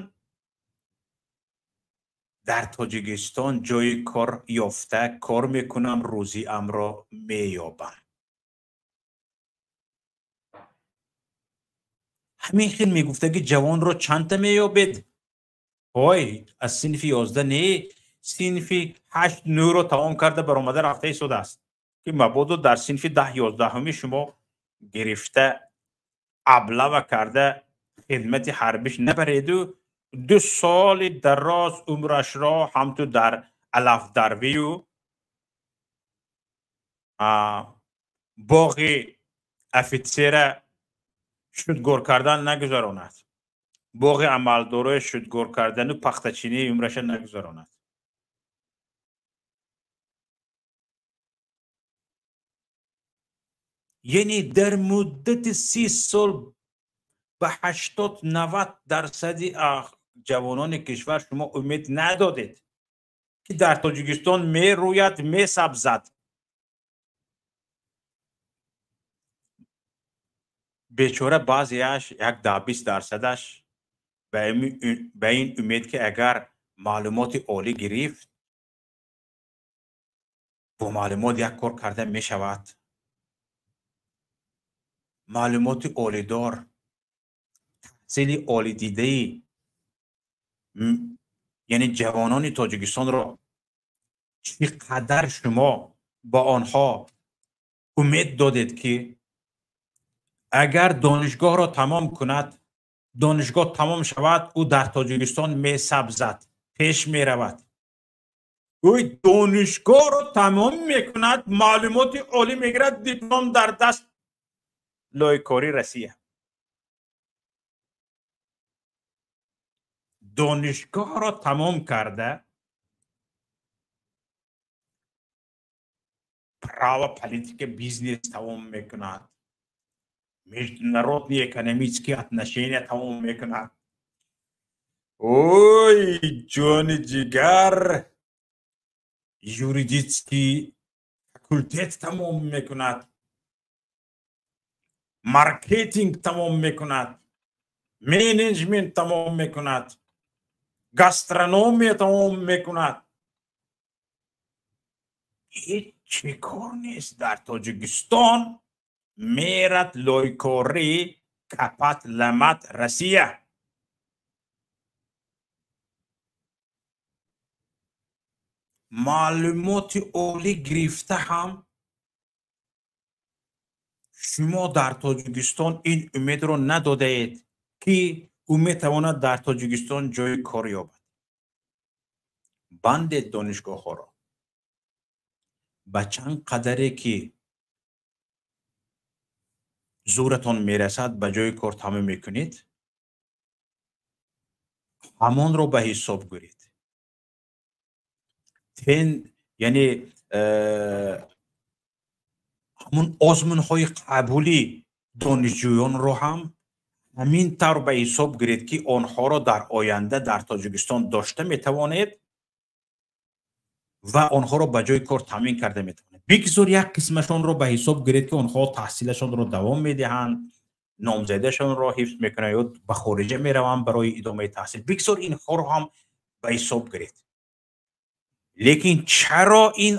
дар Тоҷикистон ҷои кор ёфта кор мекунам, рӯзиамро меёбам. Ҳамин хел мегуфтаги ҷавонро чандта меёбед? Ой, аз синфи 11 не, синфи 8-9-ро тамом карда баромада рафта истодааст, ки мабодо дар синфи 10-11 шумо гирифта аблава карда хидмати ҳарбиш набареду 2 соли дароз умрашро ҳамту дар алафдарвию боғи офитсера шудгор кардан нагузаронад, боғи амалдорои шудгор кардану пахтачинии умраша нагузаронад. Яъне дар муддати 30 сол ба 80-90% ҷавонони кишвар шумо умед надодед, ки дар Тоҷикистон мерӯяд, месабзад. Бечора баъзеаш як 10-20%-аш ба ин умед, ки агар маълумоти олӣ гирифт, бо маълумот як кор карда мешавад. Маълумоти олидор, таҳсили олидидаи, яъне ҷавонони Тоҷикистонро чӣ қадар шумо ба онҳо умед додед, ки агар донишгоҳро тамом кунад, донишгоҳ тамом шавад, ӯ дар Тоҷикистон месабзад, пеш меравад. Ӯ донишгоҳро тамом мекунад, маълумоти олӣ мегирад, диплом дар даст, лойкорӣ Россия. Донишгоҳро тамом карда, право, политика, бизнес тамом мекунад, международные экономические отношения тамом мекунад. Ой, ҷони ҷигар, юридический факултет тамом мекунад, маркетинг тамом мекунад, менеҷмент тамом мекунад, гастрономия тамом мекунад. Ҳеҷ кор нест дар Тоҷикистон, мерад лойкорӣ, капат ламат Россия. Маълумоти олӣ гирифта ҳам шумо дар Тоҷикистон ин умедро надодаед, ки ӯ метавонад дар Тоҷикистон ҷои кор ёбад. Бандед донишгоҳҳоро ба чанд қадаре ки зӯратон мерасад ба ҷои кор тамом мекунед, ҳамонро ба ҳисоб гиред. Яъне ҳамун озмунҳои қабули донишҷӯёнро ҳам ҳамин тавр ба ҳисоб гиред, ки онҳоро дар оянда дар Тоҷикистон дошта метавонед ва онҳоро ба ҷои кор таъмин карда метавонед. Бигзор як қисмашонро ба ҳисоб гиред, ки онҳо таҳсилашонро давом медиҳанд, номзадашонро ҳифз мекунанд ё ба хориҷа мераванд барои идомаи таҳсил. Бигзор инҳоро ҳам ба ҳисоб гиред. Лекин чаро ин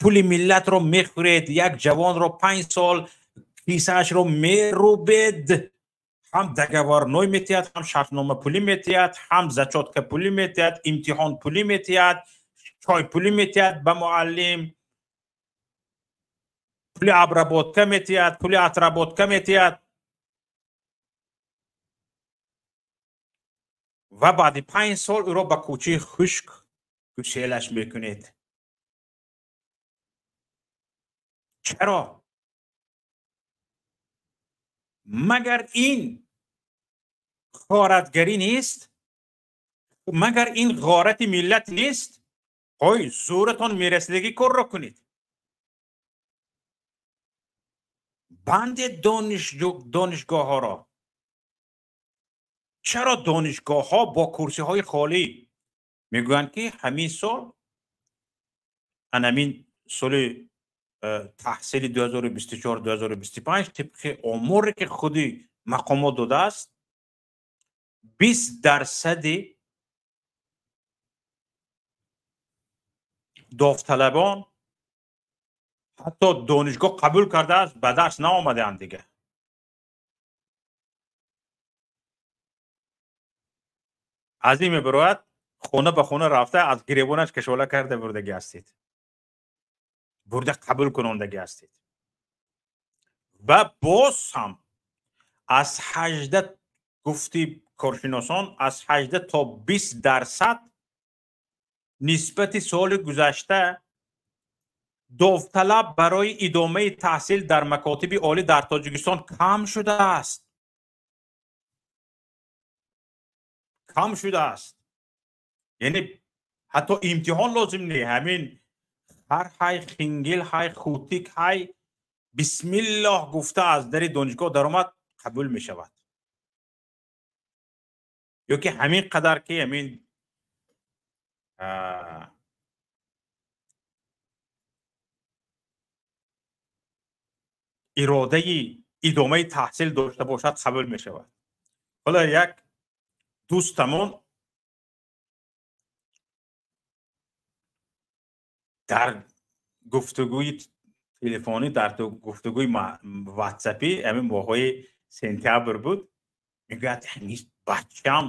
пули миллатро мехӯред, як ҷавонро 5 сол кисаашро мерубед, ҳам договорной метиҳад, ҳам шартнома пулӣ метиҳад, ҳам зачётка пулӣ метиҳад, имтиҳон пулӣ метиҳад, чой пулӣ метиҳад ба муаллим, пули обработка метиҳад, пули отработка метиҳад ва баъди 5 сол ӯро ба кӯчаи хушк гуселаш мекунед. Чаро? Магар ин ғоратгарӣ нест? Магар ин ғорати миллат нест? Ҳой, зӯратон мерасидагӣ корро кунед. Бандед донишгоҳҳоро. Чаро донишгоҳҳо бо курсиҳои холӣ мегӯянд, ки ҳамин сол, анамин соли таҳсили 2024-2025 тибқи оморе ки худи мақомот додааст, 20% довталабон ҳатто донишгоҳ қабул кардааст, ба дарс наомадаанд дига. Аз ин мебарояд, хона ба хона рафта аз гиребонаш кашола карда бурдагӣ ҳастед, бурда қабул кунондагӣ ҳастед. Ва боз ҳам аз 18, гуфти коршиносон, аз 18 то 20% нисбати соли гузашта довталаб барои идомаи таҳсил дар макотиби олӣ дар Тоҷикистон кам шудааст. Кам шудааст. Яъне ҳатто имтиҳон лозим не, ҳамин ҳар ҳай хингил ҳай хутик ҳай бисмиллоҳ гуфта аз дари донишгоҳ даромад қабул мешавад. Ё ки ҳамин қадар ки ҳамин иродаи идомаи таҳсил дошта бошад қабул мешавад. Ҳоло як дӯстамон дар гуфтугӯи телефонӣ, дар гуфтугӯи ватсапӣ ҳамин моҳҳои сентябр буд, мегӯяд ҳамин бачам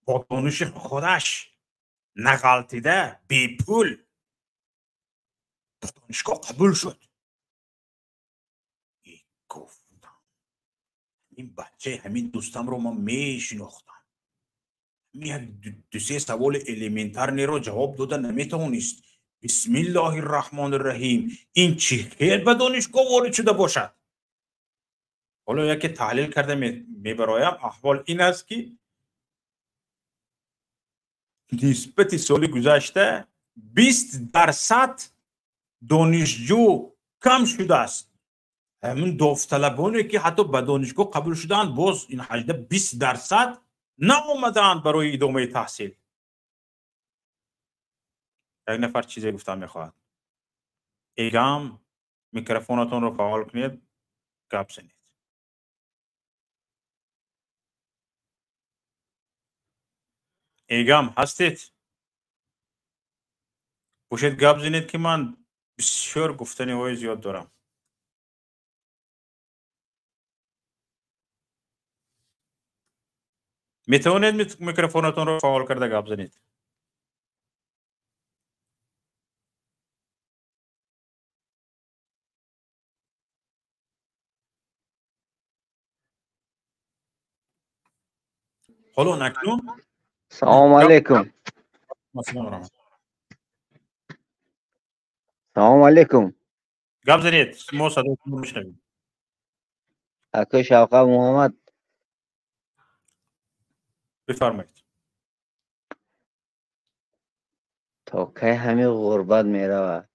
бо дониши худаш нағалтида бепул ба донишгоҳ қабул шуд. Гуфтам ин бачаи ҳамин дӯстамро ман мешинохтам, як ду-се саволи элементарнеро ҷавоб дода наметавонист. Бисмиллоҳи рраҳмони рраҳим, ин чӣ хел ба донишгоҳ ворид шуда бошад? Ҳоло яке таҳлил карда мебароям, аҳвол ин аст, ки нисбати соли гузашта 20% донишҷӯ кам шудааст. Ҳамин довталабоне ки ҳатто ба донишгоҳ қабул шудаанд, боз ин 18-20% наомадаанд барои идомаи таҳсил. Як нафар чизе гуфтан мехоҳад. Эгам, микрофонатонро фаъол кунед, гап занед. Эгам, ҳастед? Бошед гап занед, ки ман бисёр гуфтаниҳои зиёд дорам. Метавонед микрофонатонро фаъол карда гап занед? Ҳоло акнун Салому алейкум. Салому алейкум. Гап занед, мо садоятонро мешунавем. Акои Шавқат Муҳаммад. Бифармоед. То кай ҳамин ғурбат меравад?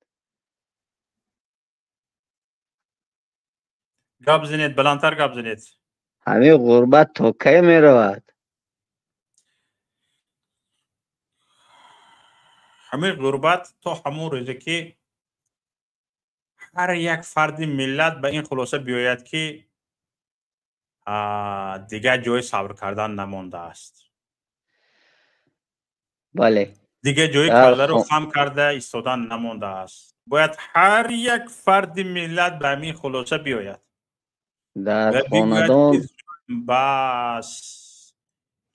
Гап занед, баландтар гап занед. Ҳамин ғурбат то кай меравад? Ҳамин ғурбат то ҳамон рӯзе ки ҳар як фарди миллат ба ин хулоса биёяд ки дигар ҷои сабр кардан намондааст. Бале. Дигар ҷои калларо хам карда истодан намондааст. Бояд ҳар як фарди миллат ба ҳамин хулоса биёяд. Дар хонадон бас,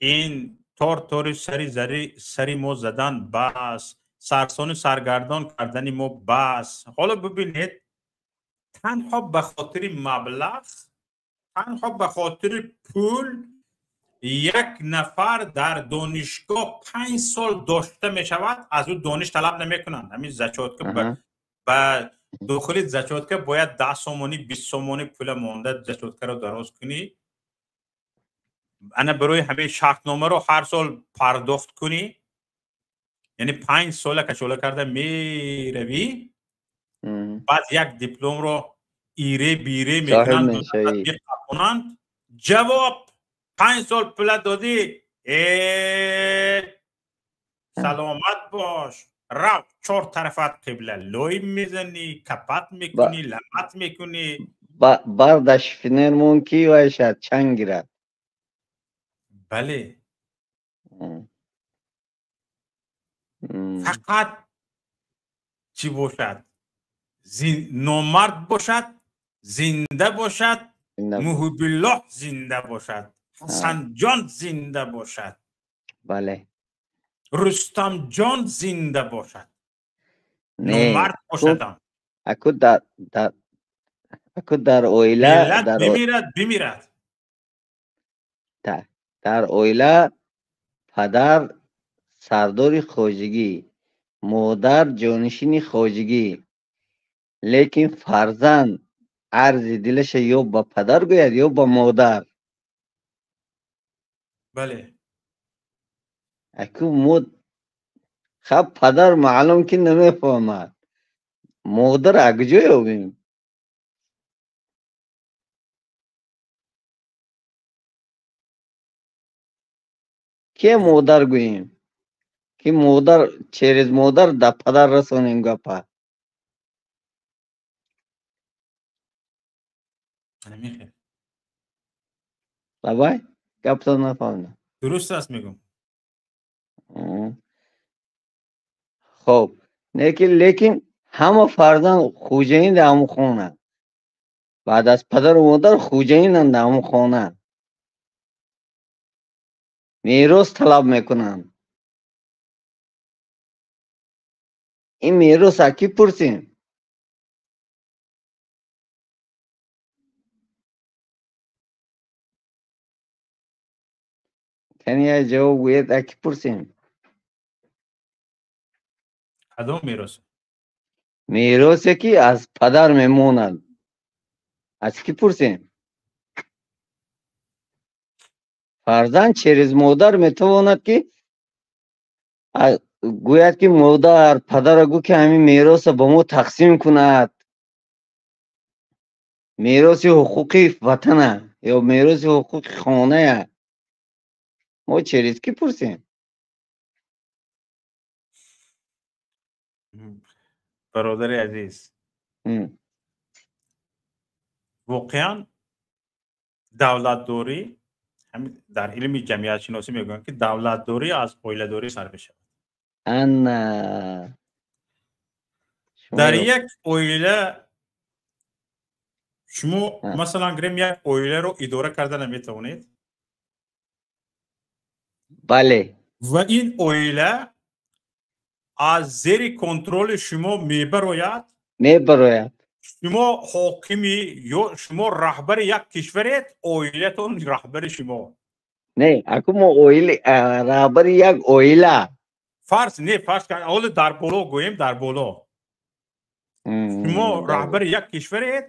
ин тор-тори сари мо задан бас, сарсону саргардон кардани мо бас. Ҳоло бибинед, танҳо ба хотири маблағ, танҳо ба хотири пул як нафар дар донишгоҳ 5 сол дошта мешавад, аз ӯ дониш талаб намекунанд. Ҳамин зачётка ба дохили зачётка бояд 10 сомонӣ, 20 сомонӣ пула монда зачёткаро дароз кунӣ. Ана барои ҳамин шартномаро ҳар сол пардохт кунӣ. Яъне 5 сола кашола карда меравӣ, баъд як дипломро ире бире мекунанд, меқапонанд. Ҷавоб: 5 сол пула додӣ, саломат бош, рав 4 тарафат қибла лой мезанӣ, капат мекунӣ, ламат мекунӣ. Барда шифнермон ки вайшад чанг гирад. Бале. Фақат чӣ бошад? Номард бошад, зинда бошад, Муҳиббуллоҳ зинда бошад, Ҳасанҷон зинда бошад. Бале. Рустамҷон зинда бошад. Номард бошадам. Аку дар оила бимирад, бимирад. Дар оила падар сардори хоҷигӣ, модар ҷонишини хоҷигӣ, лекин фарзанд арзи дилаша ё ба падар гӯяд, ё ба модар. Бале. Аку мо хаб падар маълум ки намефаҳмад, модар акҷо ёбем? Ке модар гӯем? Ки модар через модар да падар расонем гапа. Лабай, гаптон нафаҳмидам. Дуруст аст мегӯм. Хоб, лекин ҳама фарзанд хуҷаин дар ҳамон хона. Баъд аз падару модар хуҷаинанд дар ҳамон хона. Мерос талаб мекунанд. Ин мерос аз кӣ пурсем? Кани як ҷавоб гӯед, аз кӣ пурсем? Кадом мерос? Меросе ки аз падар мемонад. Аз кӣ пурсем? Фарзанд через модар метавонад ки гӯяд ки модар падара гӯ ки ҳамин мероса ба мо тақсим кунад. Мероси ҳуқуқи ватана ё мероси ҳуқуқи хоная. Мо через кӣ пурсем? Бародари азиз, воқеан давлатдорӣ дар илми ҷамъиятшиносӣ мегӯянд ки давлатдорӣ аз оиладорӣ сар мешавад. Ана дар як оила шумо масалан гирем як оиларо идора карда наметавонед. Бале. Ва ин оила аз зери контроли шумо мебарояд. Мебарояд. Шумо ҳокими ё шумо раҳбари як кишваред, оилатон раҳбари шумо. Не, аку мо оила раҳбари як оила. Фарз не, фарз ҳоло дар боло гӯем, дар боло. Шумо раҳбари як кишваред,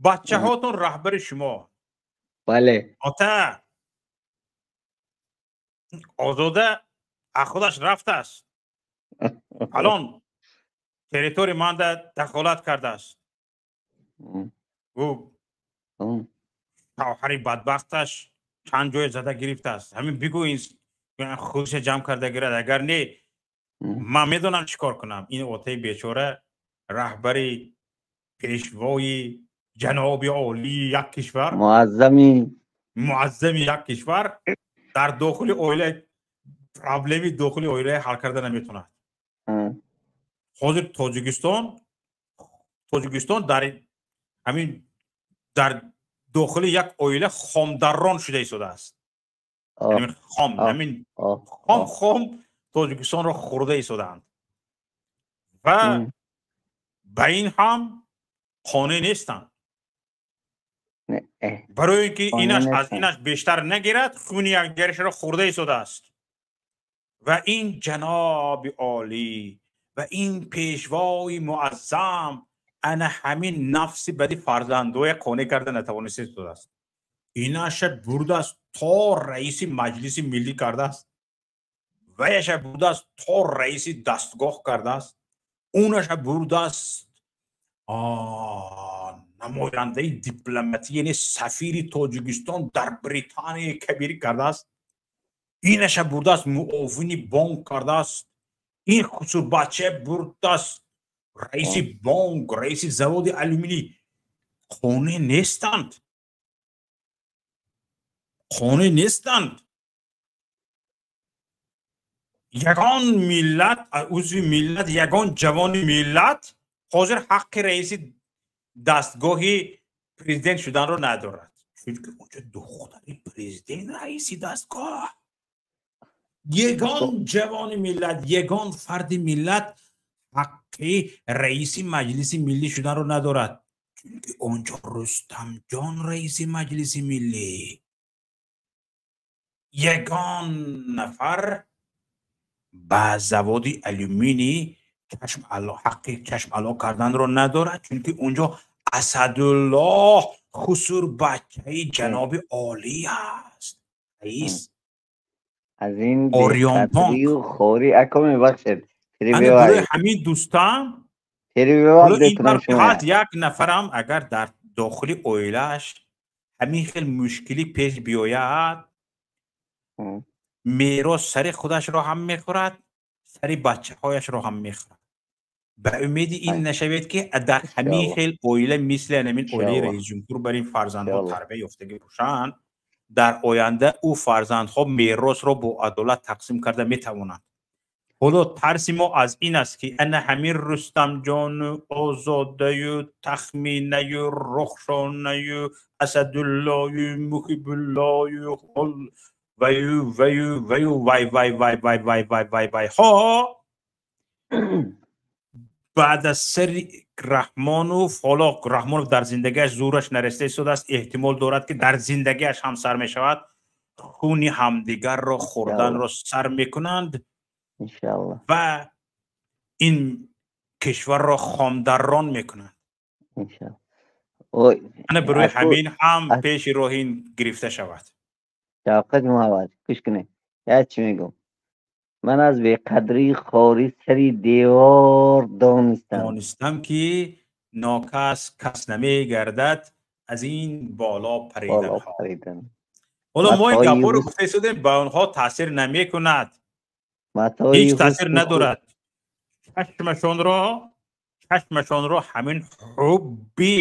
бачаҳотон раҳбари шумо. Бале. Ота Озода аз худаш рафтааст. Фалон территорияи манда дахолат кардааст. Ӯ шавҳари бадбахташ чанд ҷое зада гирифтааст. Ҳамин бигӯ, ин худша ҷамъ карда гирад, агар не, ман медонам чӣ кор кунам. Ин отаи бечора, раҳбари пешвои ҷаноби олии як кишвар, муаззами муаззами як кишвар дар дохили оила проблеми дохили оила ҳал карда наметавонад. Ҳозир Тоҷикистон дар ҳамин дар дохили як оила хомдаррон шуда истодааст. Хом, ҳамин хом хом Тоҷикистонро хӯрда истодаанд ва ба ин ҳам қонеъ нестанд. Барои ин ки инаш аз инаш бештар нагирад, хуни якдигарашро хӯрда истодааст. Ва ин ҷаноби олӣ ва ин пешвои муаззам ана ҳамин нафси бади фарзандое қонеъ карда натавониста истодааст. Инаша бурдааст, то раиси Маҷлиси Миллӣ кардааст, ваяша бурдааст, то раиси дастгоҳ кардааст, унаша бурдааст, намояндаи дипломатӣ, яъне сафири Тоҷикистон дар Британияи Кабирӣ кардааст, инаша бурдааст, муовини бонк кардааст, ин хусурбача бурдааст, раиси бонк, раиси заводи алюминӣ. Қонеъ нестанд, қонеъ нестанд. Ягон миллат, узви миллат, ягон ҷавони миллат ҳозир ҳаққи раиси дастгоҳи президент шуданро надорад, чунки онҷо духтари президент раиси дастгоҳ. Ягон ҷавони миллат, ягон фарди миллат ҳаққи раиси Маҷлиси Миллӣ шуданро надорад, чунки онҷо Рустамҷон раиси Маҷлиси Миллӣ. Ягон нафар ба заводи алюминӣ ҳаққи чашм ало карданро надорад, чунки онҷо Асадуллоҳ хусурбачаи ҷаноби олӣ аст, раис. Аз ин беқадрию хорӣ, ако, мебахшед. Барои ҳамин, дӯстам, як нафарам агар дар дохили оилааш ҳамин хел мушкилӣ пеш биёяд, мерос сари худашро ҳам мехӯрад, сари бачаҳояшро ҳам мехӯрад. Ба умеди ин нашавед, ки дар ҳамин хел оила, мисли ҳамин оилаи раисҷумҳур, бар ин фарзандҳо тарбия ёфтагӣ бошанд, дар оянда ӯ фарзандҳо меросро бо адолат тақсим карда метавонанд. Ҳоло тарси мо аз ин аст, ки ана ҳамин Рустамҷону Озодаю Тахминаю Рухшонаю Асадуллою Муҳибуллою ваю ваю ваю вай вай вай вай вай вай вай вайҳо баъд аз сари Раҳмонов, ҳоло Раҳмонов дар зиндагиаш зӯраш нарасида истодааст, эҳтимол дорад, ки дар зиндагиаш ҳам сар мешавад, хуни ҳамдигарро хӯрданро сар мекунанд ва ин кишварро хомдаррон мекунанд. Ана барои ҳамин ҳам пеши роҳи ин гирифта шавад. Шавқат Муҳаммад, гӯш кунед, як чӣ мегӯм: ман аз беқадрии хорӣ сари девор донистам. Донистам, ки нокас кас намегардад аз ин боло париданҳо. Ҳоло мо ин гапҳоро гуфта истодем, ба онҳо таъсир намекунад, ҳеҷ таъсир надорад. Чашмашонро ҳамин ҳубби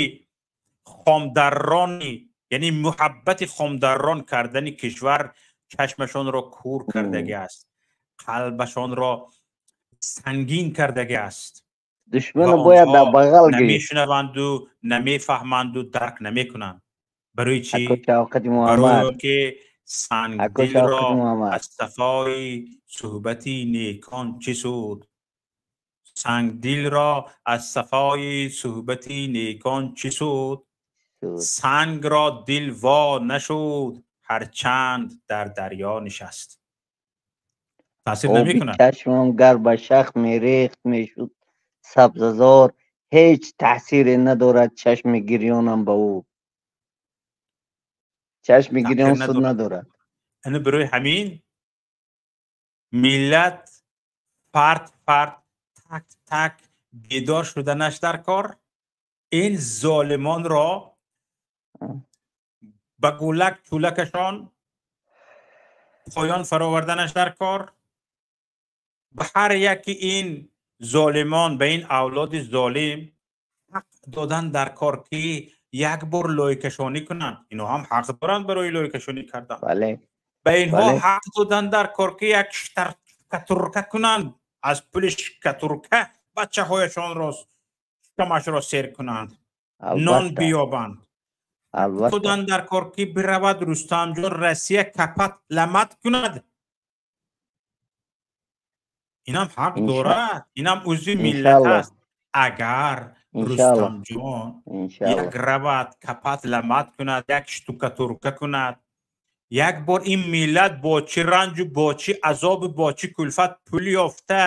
хомдаррони, яъне муҳаббати хомдаррон кардани кишвар чашмашонро кур кардагӣ аст, қалбашонро сангин кардагӣ аст. Душманро бояд дар бағал гирифт. Намешунаванду, намефаҳманду, дарк намекунанд. Барои чӣ? Барои ки сангдилро аз сафои суҳбати некон чӣ суд? Сангдилро аз сафои суҳбати некон чӣ суд? Сангро дил во нашуд, ҳарчанд дар дарё нишаст. Таъсир намекунад. Чашмам гар ба шах мерехт, мешуд сабзазор, ҳеҷ таъсире надорад чашми гирёнам ба ӯ. Чашми гирён суд надорад. Ана барои ҳамин миллат Фард фард, так так бедор шуданаш дар кор, ин золимонро ба гулак чӯлакашон поён фароварданаш дар кор. Ба ҳар яки ин золимон, ба ин авлоди золим ҳақ додан дар кор, ки як бор лойкашонӣ кунанд. Инҳо ҳам ҳақ доранд барои лойкашонӣ кардан. Ба инҳо ҳақ додан дар кор, ки як штукатурка кунанд, аз пули штукатурка бачаҳояшонро шикамашро сер кунанд, нон биёбанд. Додан дар кор, ки биравад Рустамҷон Россия, копать, ломать кунад. Инам ҳақ дорад, инам узви миллат аст. Агар Рустамҷон як равад, копать, ломать кунад, як штукатурка кунад, як бор ин миллат бо чӣ ранҷу, бо чӣ азобу, бо чӣ кулфат пул ёфта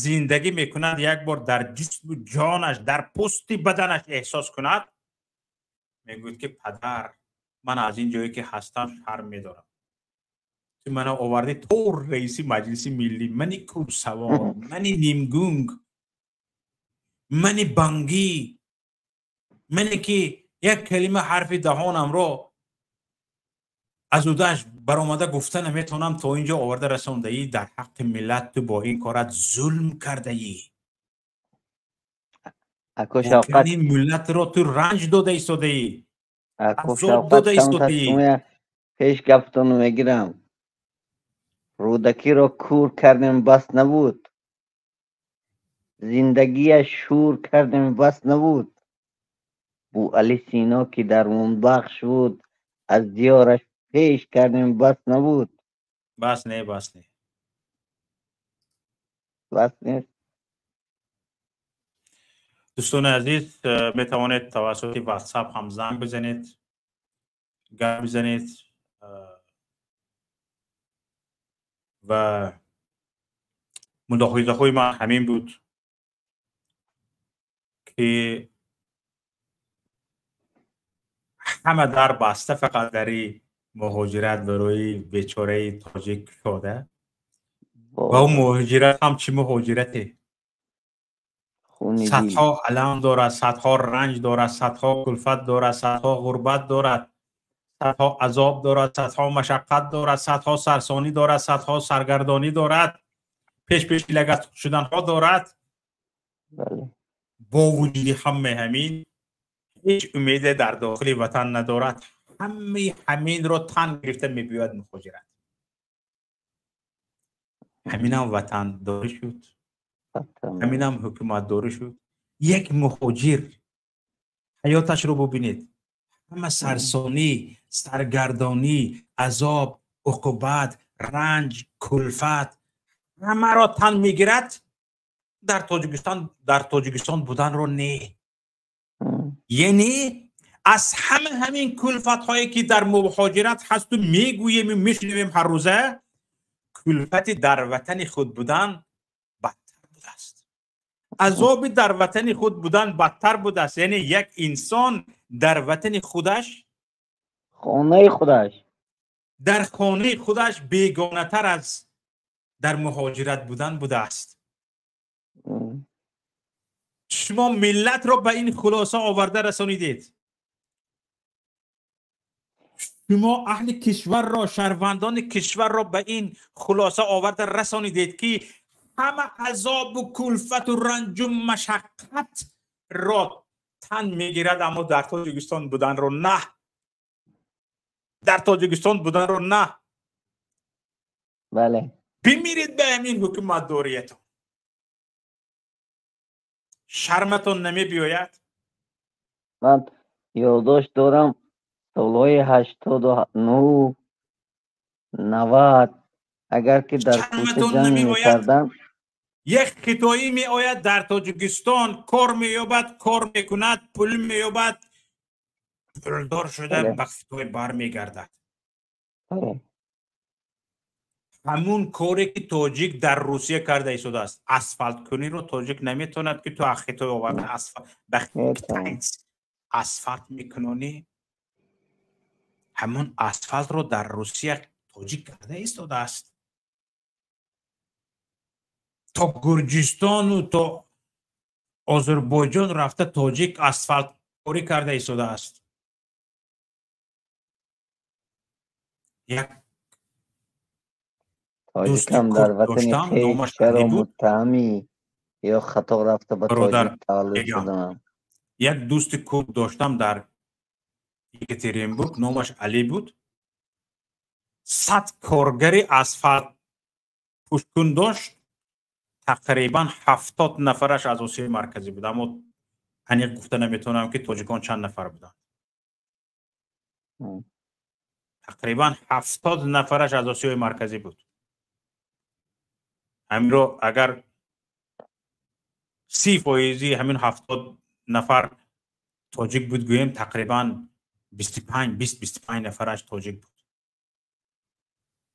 зиндагӣ мекунад, як бор дар ҷисму ҷонаш, дар пӯсти баданаш эҳсос кунад, мегӯяд, ки падар, ман аз ин ҷое ки ҳастам, шарм медорам. Ту мана овардӣ то раиси Маҷлиси Миллӣ, мани курсавод, мани нимгунг, мани бангӣ, мане ки як калима ҳарфи даҳонамро аз удаш баромада гуфта наметавонам, то ин ҷо оварда расондаӣ. Дар ҳаққи миллат ту бо ин корат зулм кардаӣ. Ин миллатро ту ранҷ дода истодаӣ, азоб дода истодаӣ. Пеш гаптону мегирам. Рӯдакиро кур кардем, бас набуд, зиндагиаш шур кардем, бас набуд, Бӯали Сино, ки дармонбахш буд, аз диёраш пеш кардем, бас набуд. Бас не, бас не. Бас нест. Дӯстони азиз, метавонед тавассути WhatsApp ҳам занг бизанед, гап бизанед ва мулоҳизаҳои ман ҳамин буд, ки ҳама дар баста, фақат дари муҳоҷират барои бечораи тоҷик кушода ва ӯ муҳоҷират ҳам чӣ муҳоҷирате! Садҳо алам дорад, садҳо ранҷ дорад, садҳо кулфат дорад, садҳо ғурбат дорад, садҳо азоб дорад, садҳо машаққат дорад, садҳо сарсонӣ дорад, садҳо саргардонӣ дорад, пеш пеши лагат шуданҳо дорад. Бо вуҷуди ҳамаи ҳамин ҳеҷ умеде дар дохили ватан надорад. Ҳамаи ҳаминро тан гирифта мебиёяд муҳоҷират. Ҳаминам ватандорӣ шуд, ҳаминам ҳукуматдорӣ шуд. Як муҳоҷир ҳаёташро бубинед, ҳама сарсонӣ, саргардонӣ, азоб, уқубат, ранҷ, кулфат ҳамаро тан мегирад. Дар Тоҷикистон буданро не. Яъне аз ҳама ҳамин кулфатҳое, ки дар муҳоҷират ҳасту мегӯему мешунавем ҳаррӯза, кулфати дар ватани худ будан бадтар будааст, азоби дар ватани худ будан бадтар будааст. Яъне як инсон дар ватани худаш, хонаи худаш, дар хонаи худаш бегонатар аз дар муҳоҷират будан будааст. Шумо миллатро ба ин хулоса оварда расонидед. Шумо аҳли кишварро, шаҳрвандони кишварро ба ин хулоса оварда расонидед, ки ҳама азобу кулфату ранҷу машаққатро тан мегирад, аммо дар Тоҷикистон буданро на, дар Тоҷикистон буданро на. Бале. Бимиред ба ҳамин ҳукуматдориятон! Шарматон намебиёяд? Ман ёддошт дорам, солҳои 89, 90, агар ки дар кӯча ҷанг мекардам. Як хитоӣ меояд, дар Тоҷикистон кор меёбад, кор мекунад, пул меёбад, пулдор шуда ба Хитой бармегардад. Ҳамун коре ки тоҷик дар Русия карда истодааст, асфалткуниро тоҷик наметавонад, ки ту аз Хитой оварда ба асфалт мекунонӣ. Ҳамун асфалтро дар Русия тоҷик карда истодааст. То Гурҷистону то Озарбойҷон рафта тоҷик асфалткорӣ карда истодааст. Як тоҷикам дар ватани хеш чаро муттаҳамӣ ё хато рафта ба тоҷик таваллуд шудаам. Як дӯсти курд доштам дар Екатеринбург, номаш Али буд. 100 коргари асфалт пӯшкун дошт, тақрибан 70 нафараш аз Осиёи Марказӣ буд, аммо аниқ гуфта наметавонам, ки тоҷикон чанд нафар буданд. Тақрибан 70 нафараш аз Осиёи Марказӣ буд. Ҳаминро агар 30% ҳамин 70 нафар тоҷик буд гӯем, тақрибан 25 нафараш тоҷик буд.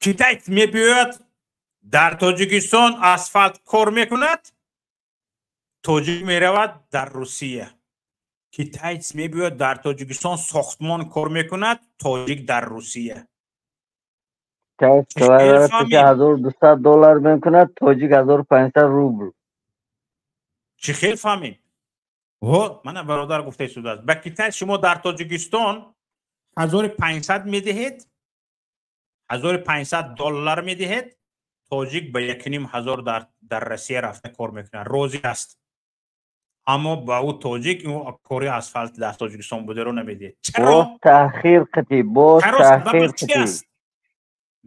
Китайц мебиёяд дар Тоҷикистон асфалт кор мекунад, тоҷик меравад дар Русия. Китайц мебиёяд дар Тоҷикистон сохтмон кор мекунад, тоҷик дар Русия. Китайц $1200 мекунад, тоҷик 1500 рубл. Чӣ хел фаҳмем? Во, мана бародар гуфта истодааст. Ба китайц шумо дар Тоҷикистон 1500 медиҳед, $1500 медиҳед, тоҷик ба 1500 дар Россия рафта кор мекунад, розӣ аст. Аммо ба ӯ тоҷик кори асфалт дар Тоҷикистон бударо намедиҳад. Чаро? Боз таъхир қатӣ, боз таъхир қатӣ.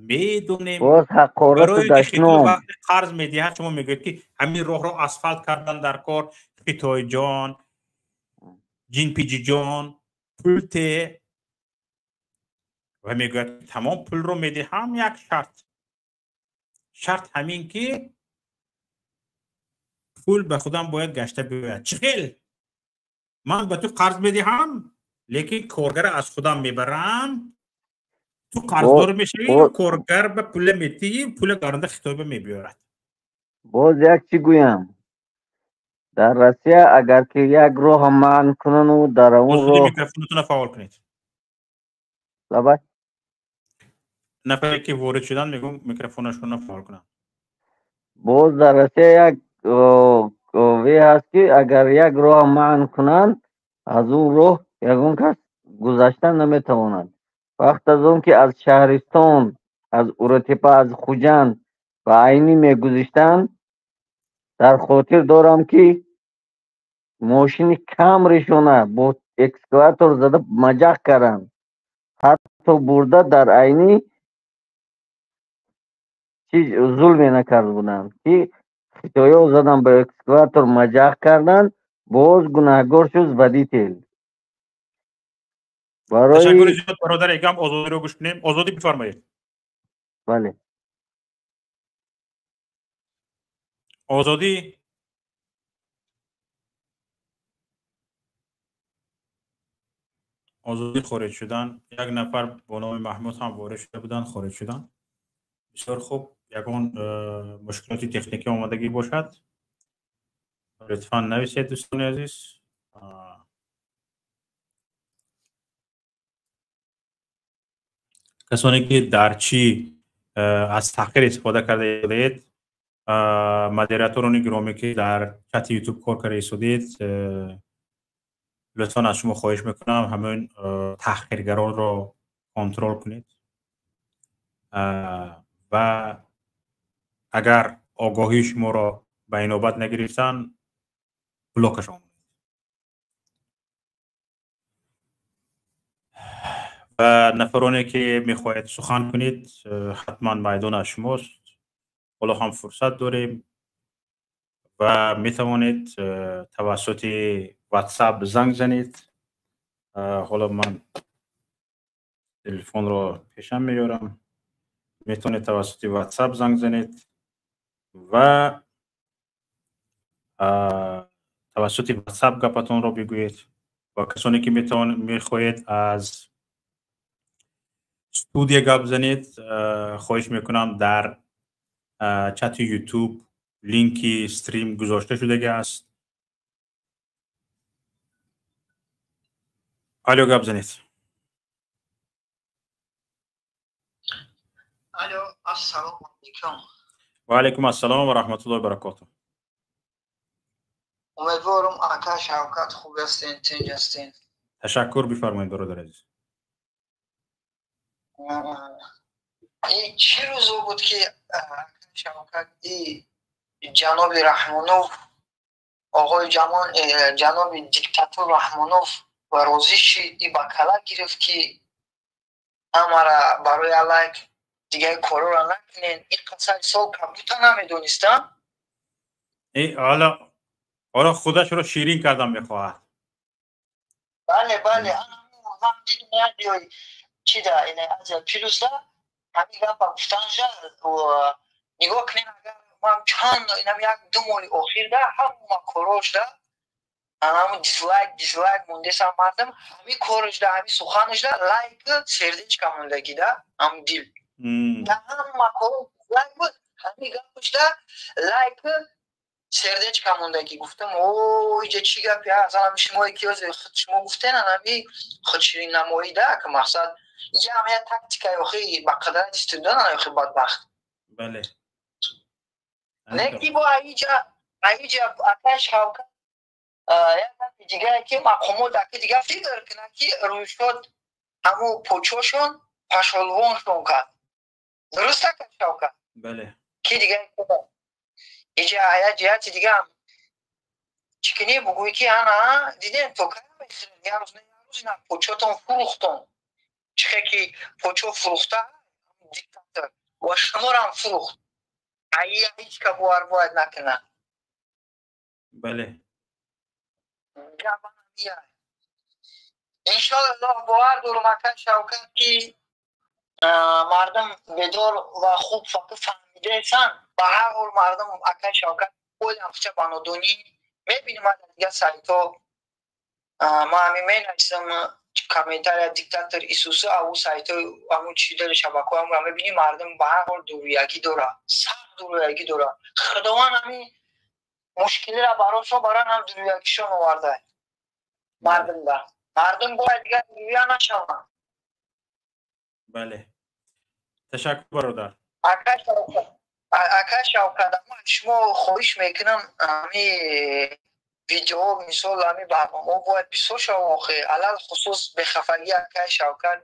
Медонем. Боз ҳақорату дашном. Вақте қарз медиҳад, шумо мегӯед, ки ҳамин роҳро асфалт кардан дар кор, Хитойҷон, Ҷинпиҷиҷон, пул те. Ва мегӯяд, тамом пулро медиҳам, як шарт. Шарт ҳамин ки пул ба худам бояд гашта биёяд. Чӣ хел? Ман ба ту қарз медиҳам, лекин коргара аз худам мебарам, ту қарздор мешавӣ, коргар ба пула метиҳӣ, пула гаранда Хитой ба мебиёрад. Боз як чӣ гӯям. Дар Россия агар ки як роҳ манъ кунану дар он роҳ микрофонатонро фаъол кунед. Лабай. Нафаре ки ворид шуданд, мегӯм микрофонашонро фаъол кунанд. Боз дар Россия як ве ҳаст, ки агар як роҳ манъ кунанд, аз он роҳ ягон кас гузаштан наметавонад. Вақт аз он ки аз шаҳристон, аз Уротепа, аз Хуҷанд ба Айнӣ мегузиштанд, дар хотир дорам, ки мошини кам решона бо экскаватор зада маҷақ карданд. Ҳатто бурда дар Айнӣ чиз зулме накарда буданд, ки хитоё задан ба экскаватор маҷақ карданд, боз гунаҳгор шуд водител. Ташаккури зиёд бародар Эгам, Озодиро гӯш кунем. Озодӣ бифармоед. Бале. Озодӣ. Озодӣ хориҷ шудан. Як нафар бо номи Маҳмуд ҳам ворид шуда буданд, хориҷ шуданд. Бисёр хуб. Ягон мушкилоти техникӣ омадагӣ бошад, лутфан нависед дӯстони азиз. Касоне ки дар чӣ аз таҳқир истифода карда истодаед, модераторони гиромӣ ки дар чати Ютуб кор карда истодед, лутфан аз шумо хоҳиш мекунам ҳамин таҳқиргаронро контрол кунед ва агар огоҳии шуморо ба инобат нагирифтанд, блокашон кунед. Ва нафароне ки мехоҳед сухан кунед, ҳатман майдон аз шумост. ҳоло ҳам фурсат дорем ва метавонед тавассути WhatsApp занг занед. Ҳоло ман телефонро пешам меёрам. Метавонед тавассути WhatsApp занг занед ва тавассути WhatsApp гапатонро бигӯед. Ва касоне ки мехоҳед аз студия гап занед, хоҳиш мекунам дар чати YouTube линки стрим гузошта шудагӣ аст. Алло, гап занед. Алло, ассалому алайкум. Ва алайкум ассалом ва раҳматуллоҳи ва баракотуҳ. Умедворам ака Шавкат хуб ҳастен, тинҷ ҳастен. Ташаккур, бифармоед бародари азиз. Ин чӣ рӯзо буд ки ака Шавкат и ҷаноби Раҳмонов, оғои ҷамон, ҷаноби диктатор Раҳмонов ва розӣ шид, и ба кала гирифт ки ҳамара барои алайк дигар корора накунен. Ин қасари сол кабута намедонистам. Ҳоло худашро ширин кардан мехоҳад. Бале, бале, ман дидам як ҷой чи да ина Азия Плюса ҳамин гапа гуфтанжа. Нигоҳ кунем, агар ман чанд инам як ду моҳи охир да ҳама корошда ҳамун дизлайк, дизлайк мондесам мардам, ҳамин корашда, ҳамин суханашда лайк, сердечка мондагӣ да, ҳамун дил. Да ҳама кор дизлайк буд, ҳамин гапашда лайк, сердечка мондагӣ. Гуфтам, о, иҷа чӣ гапи ҳаст? Ҳами шумое ки шумо гуфтен, ҳами худшириннамоӣ да, ки мақсад иҷа ҳам як тактикаи охи ба қадрат истодан, охи бадбахт. Бале. Не ки бо аиҷа акай Шавкат, як гапи дигае ки мақомот аки дигар фикр кунад ки рӯйшод ҳамун почошон пашолвоншон кард. Дуруст, ака Шавкат? Бале. Ки дигар иҷа як ҷиҳати дигаам чӣ кунӣ, бугӯй ки ана дидем, то кай мехӯрем, як рӯз не як рӯз ина почотон фурӯхтон. Чихе ки почо фурӯхта диктатор ва шуморам фурӯхт, ая ҳеҷ ка бовар бояд накунад. Бале. Иншоаллоҳ, бовар дорам, ака Шавкат, ки мардум бедор ва хуб фаҳмидаесанд. Ба ҳар ҳол мардум, ака Шавкат, олам хча ба нодонӣ мебинем. Аз дигар сайтҳо ман ҳамин менависам комментария, диктатор Исуса, аву сайтҳои ҳамун чи дори, шабакаҳо ҳамро мебинӣ, мардум ба ҳар ҳол дурӯягӣ дорад, сахт дурӯягӣ дорад. Худованд ҳамин мушкилиро барошон барои ҳам дурӯягишон оварда мардумда. Мардум бояд дигар дурӯя нашаванд. Бале, ташаккур, бародар. Ака Шавкат, ман шумо хоҳиш мекунам, ҳами видеоҳо, мисол ҳами барномаҳо бояд бисёр шава охи, алалхусус бехафагӣ, акай Шавкат,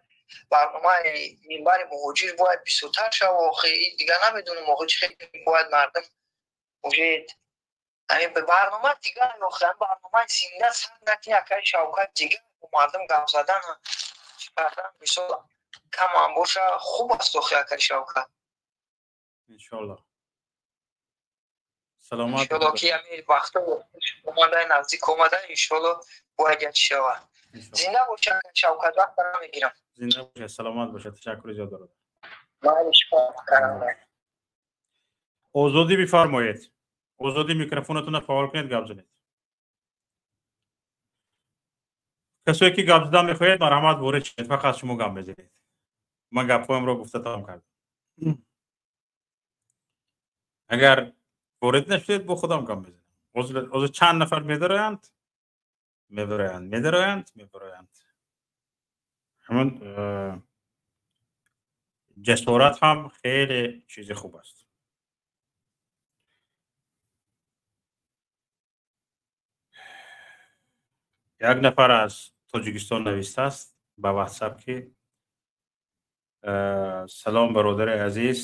барномаи Минбари муҳоҷир бояд бисёртар шава охи. Дигар намедонам охи чӣ хел бояд мардум уже ҳамин барнома дигар охи, ҳами барномаи зинда сар накунӣ, акай Шавкат, дигар мардум гап задан чӣ кардан, мисол камам боша хуб аст охи, акай Шавкат. Иншоаллоҳ, саломат. Иншоаллоҳ ки ҳамин вақто омада, наздик омада, иншоаллоҳ бояд як чӣ шавад. Зинда боша, акай Шавкат, вақта намегирам. Зинда бошед, саломат бошед, ташаккури зиёд, бародар. Майли, шумо. Озодӣ, бифармоед. Озодӣ, микрофонатонро фаъол кунед, гап занед. Касое ки гап задан мехоҳед, марҳамат, ворид шавед. Фақат шумо гап мезанед, ман гапҳоямро гуфта тамом кардам. Агар ворид нашудед, бо худам гап мезанам. Ҳозир чанд нафар медароянд, мебароянд, медароянд, мебароянд. Ҳамон ҷасорат ҳам хеле чизи хуб аст. Як нафар аз Тоҷикистон навистааст ба Ватсап ки салом, бародари азиз,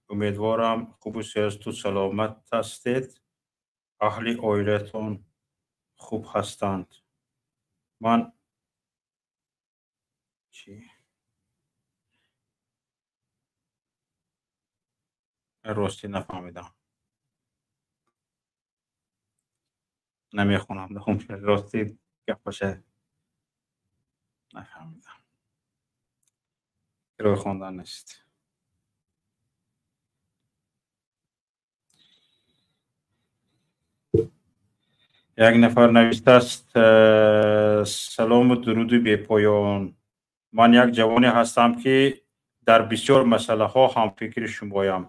умедворам хубу сиҳату саломат ҳастед, аҳли оилатон хуб ҳастанд. Ман чӣ ростӣ нафаҳмидам, намехонам, ростӣ гапаша нафаҳмидам, рӯи хондан нест. Як нафар навиштааст: салому дуруди бепоён, ман як ҷавоне ҳастам, ки дар бисёр масъалаҳо ҳамфикри шумоям.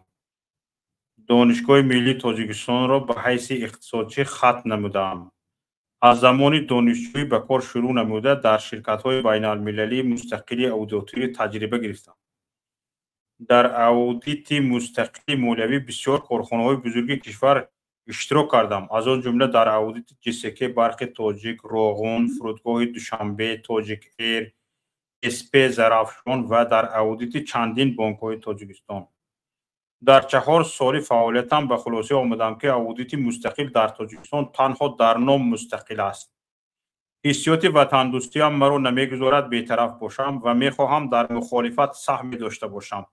Донишгоҳи миллии Тоҷикистонро ба ҳайси иқтисодчӣ хатм намудаам. Аз замони донишҷӯӣ ба кор шурӯъ намуда, дар ширкатҳои байналмилалии мустақили аудиторӣ таҷриба гирифтам. Дар аудити мустақили молиявӣ бисёр корхонаҳои бузурги кишвар иштирок кардам, аз он ҷумла дар аудити ҶСК Барқи Тоҷик, Роғун, фурудгоҳи Душанбе, Тоҷик Эйр, СП Зарафшон ва дар аудити чандин бонкҳои Тоҷикистон. Дар 4 соли фаъолиятам ба хулоса омадам, ки аудити мустақил дар Тоҷикистон танҳо дар ном мустақил аст. Ҳиссиёти ватандӯстиам маро намегузорад бетараф бошам ва мехоҳам дар мухолифат саҳме дошта бошам.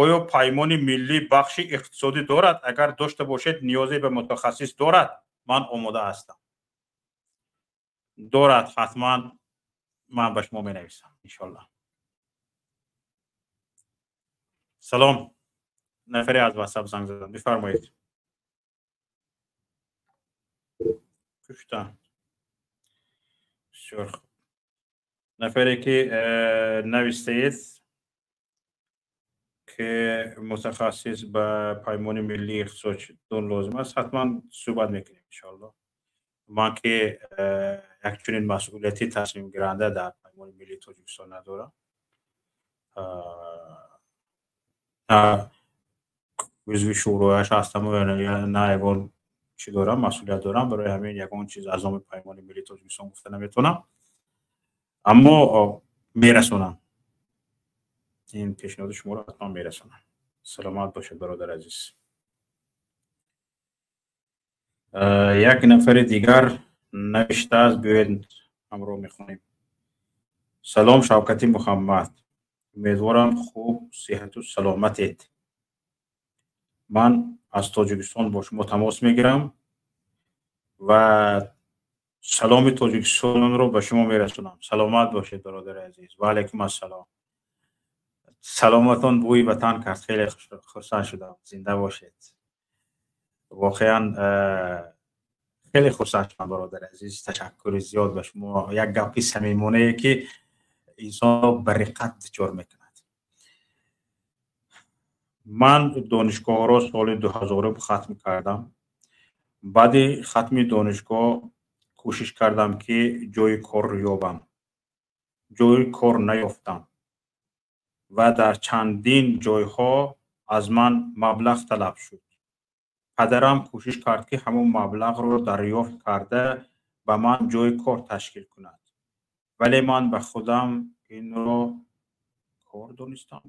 Оё Паймони миллӣ бахши иқтисодӣ дорад? Агар дошта бошед, ниёзе ба мутахассис дорад? Ман омода ҳастам. Дорад, ҳатман ман ба шумо менависам, иншоллоҳ. Салом. Нафаре аз WhatsApp занг задам. Бифармоед. Куштан. Бисёр хуб. Нафаре ки навистаед, ки мутахассис ба Паймони миллии иқтисоддон лозим аст, ҳатман суҳбат мекунем, иншоаллоҳ. Ман ки як чунин масъулияти тасмимгиранда дар Паймони миллии Тоҷикистон надорам, на узви шӯрояш ҳастам, на ягон чӣ дорам, масъулият дорам. Барои ҳамин ягон чиз аз номи Паймони миллии Тоҷикистон гуфта наметавонам, аммо мерасонам. Ин пешниҳоди шуморо ҳатман мерасонам. Саломат бошед, бародар азиз. Як нафари дигар навиштааст, биёед ҳамроҳ мехонем. Салом, Шавкати Муҳаммад. Умедворам хуб, сиҳату саломатед. Ман аз Тоҷикистон бо шумо тамос мегирам ва саломи Тоҷикистонро ба шумо мерасонам. Саломат бошед, бародари азиз. Ва алайкум ассалом. Саломатон бӯи ватан кард. Хеле хурсанд шудам. Зинда бошед. Воқеан хеле хурсанд шудам, бародари азиз. Ташаккури зиёд ба шумо. Як гапи самимонае, ки инсонро ба риққат дучор мекунад. Ман донишгоҳро соли 2000 хатм кардам. Баъди хатми донишгоҳ кӯшиш кардам, ки ҷои кор ёбам. Ҷои кор наёфтам ва дар чандин ҷойҳо аз ман маблағ талаб шуд. Падарам кӯшиш кард, ки ҳамон маблағро дарёфт карда ба ман ҷои кор ташкил кунад, вале ман ба худам инро кор донистам.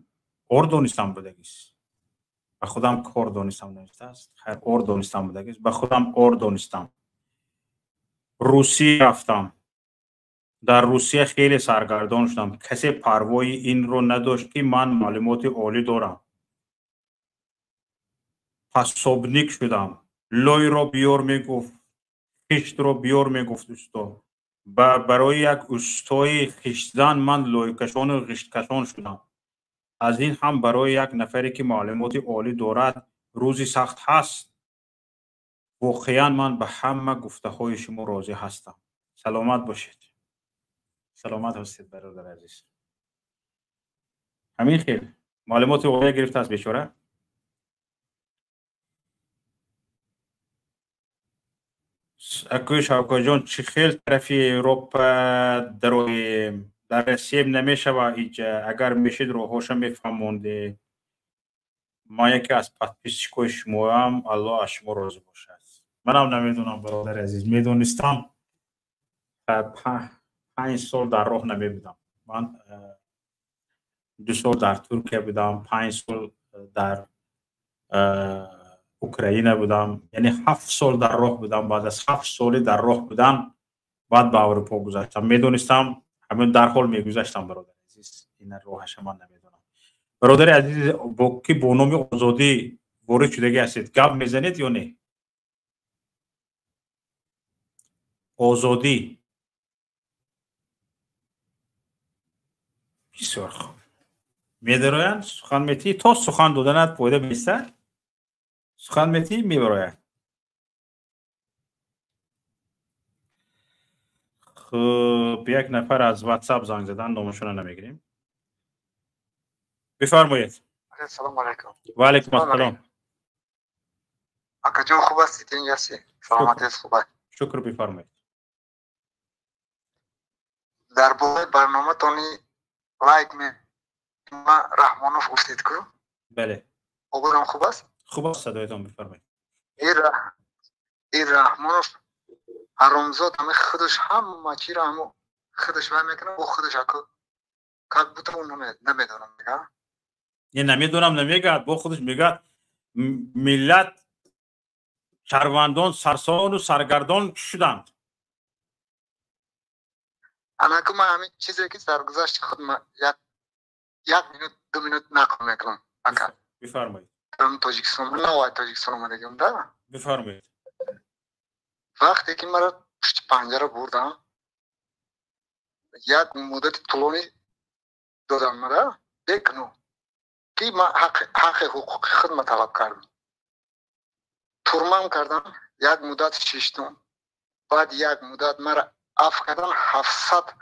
Ор донистам будагист. Ба худам кор донистам навиштааст. Хайр, ор донистам будагист. Ба худам ор донистам. Русия рафтам. Дар Русия хеле саргардон шудам. Касе парвои инро надошт, ки ман маълумоти олӣ дорам. Пособник шудам. Лойро биёр мегуфт, хиштро биёр мегуфт усто. Барои як устои хиштзан ман лойкашону ғишткашон шудам. Аз ин ҳам барои як нафаре, ки маълумоти олӣ дорад, рӯзи сахт ҳаст. Воқеан ман ба ҳама гуфтаҳои шумо розӣ ҳастам. Саломат бошед. Саломат ҳастед, бародар азиз. Ҳамин хел маълумоти олия гирифтааст бечора. Акӯи Шавкатҷон, чӣ хел тарафи Европа дароем? Дар Россия намешава иҷа. Агар мешид, роҳҳоша мефаҳмонде. Ман яке аз подписчикои шумоам. Аллоҳ аз шумо розӣ бошад. Манам намедонам, бародари азиз. Медонистам, 5 сол дар роҳ намебудам. Ман 2 сол дар Туркия будам, 5 сол дар Украина будам, яъне 7 сол дар роҳ будам. Баъд аз 7 соли дар роҳ будан баъд ба Аврупо гузаштам. Медонистам, ҳамин дарҳол мегузаштам, бародари азиз. Ин роҳаша ман намедонам. Бародари азиз, ки бо номи Озодӣ ворид шудагӣ ҳастед, гап мезанед ё не? Озодӣ. Бисёр хуб. Медароянд, сухан метиҳӣ, то сухан доданат фоида меистад. Сухан метиҳӣ, мебарояд. Хуб, як нафар аз WhatsApp занг задан, номашонро намегирем. Бифармоед. Салому алайкум. Ва алайкум ассалом. Акаҷон, хуб ҳастед? Инҷа ҳастед? Саломатист, хуб аст. Шукр, бифармоед. Дар бораи барноматони лайк Ма Раҳмонов гуфтед ку? Бале. Овозам хуб аст? Хуб аст, садоятон, бифармоед. Ин Раҳмонов ҳаромзод, ҳами худаш ҳама чиро ҳамо худаш вай мекунад, бо худаш аку как будто ӯ намедонам мега. Не, намедонам намегӯяд, бо худаш мегӯяд, миллат, шаҳрвандон сарсону саргардон шуданд. Анаку ман ҳамин чизе ки саргузашти худ як минут, 2 минут нақл мекунам, ака. Бифармоед. Тоҷикистон, навай Тоҷикистон омадагим да. Бифармоед. Вақте ки маро пушти панҷара бурдам, як муддати тӯлонӣ додам мара бегуноҳ, ки ман ҳаққи ҳуқуқи худма талаб кардам. Турмам кардам, як муддат шиштум. Баъд як муддат мара афв кардан, 700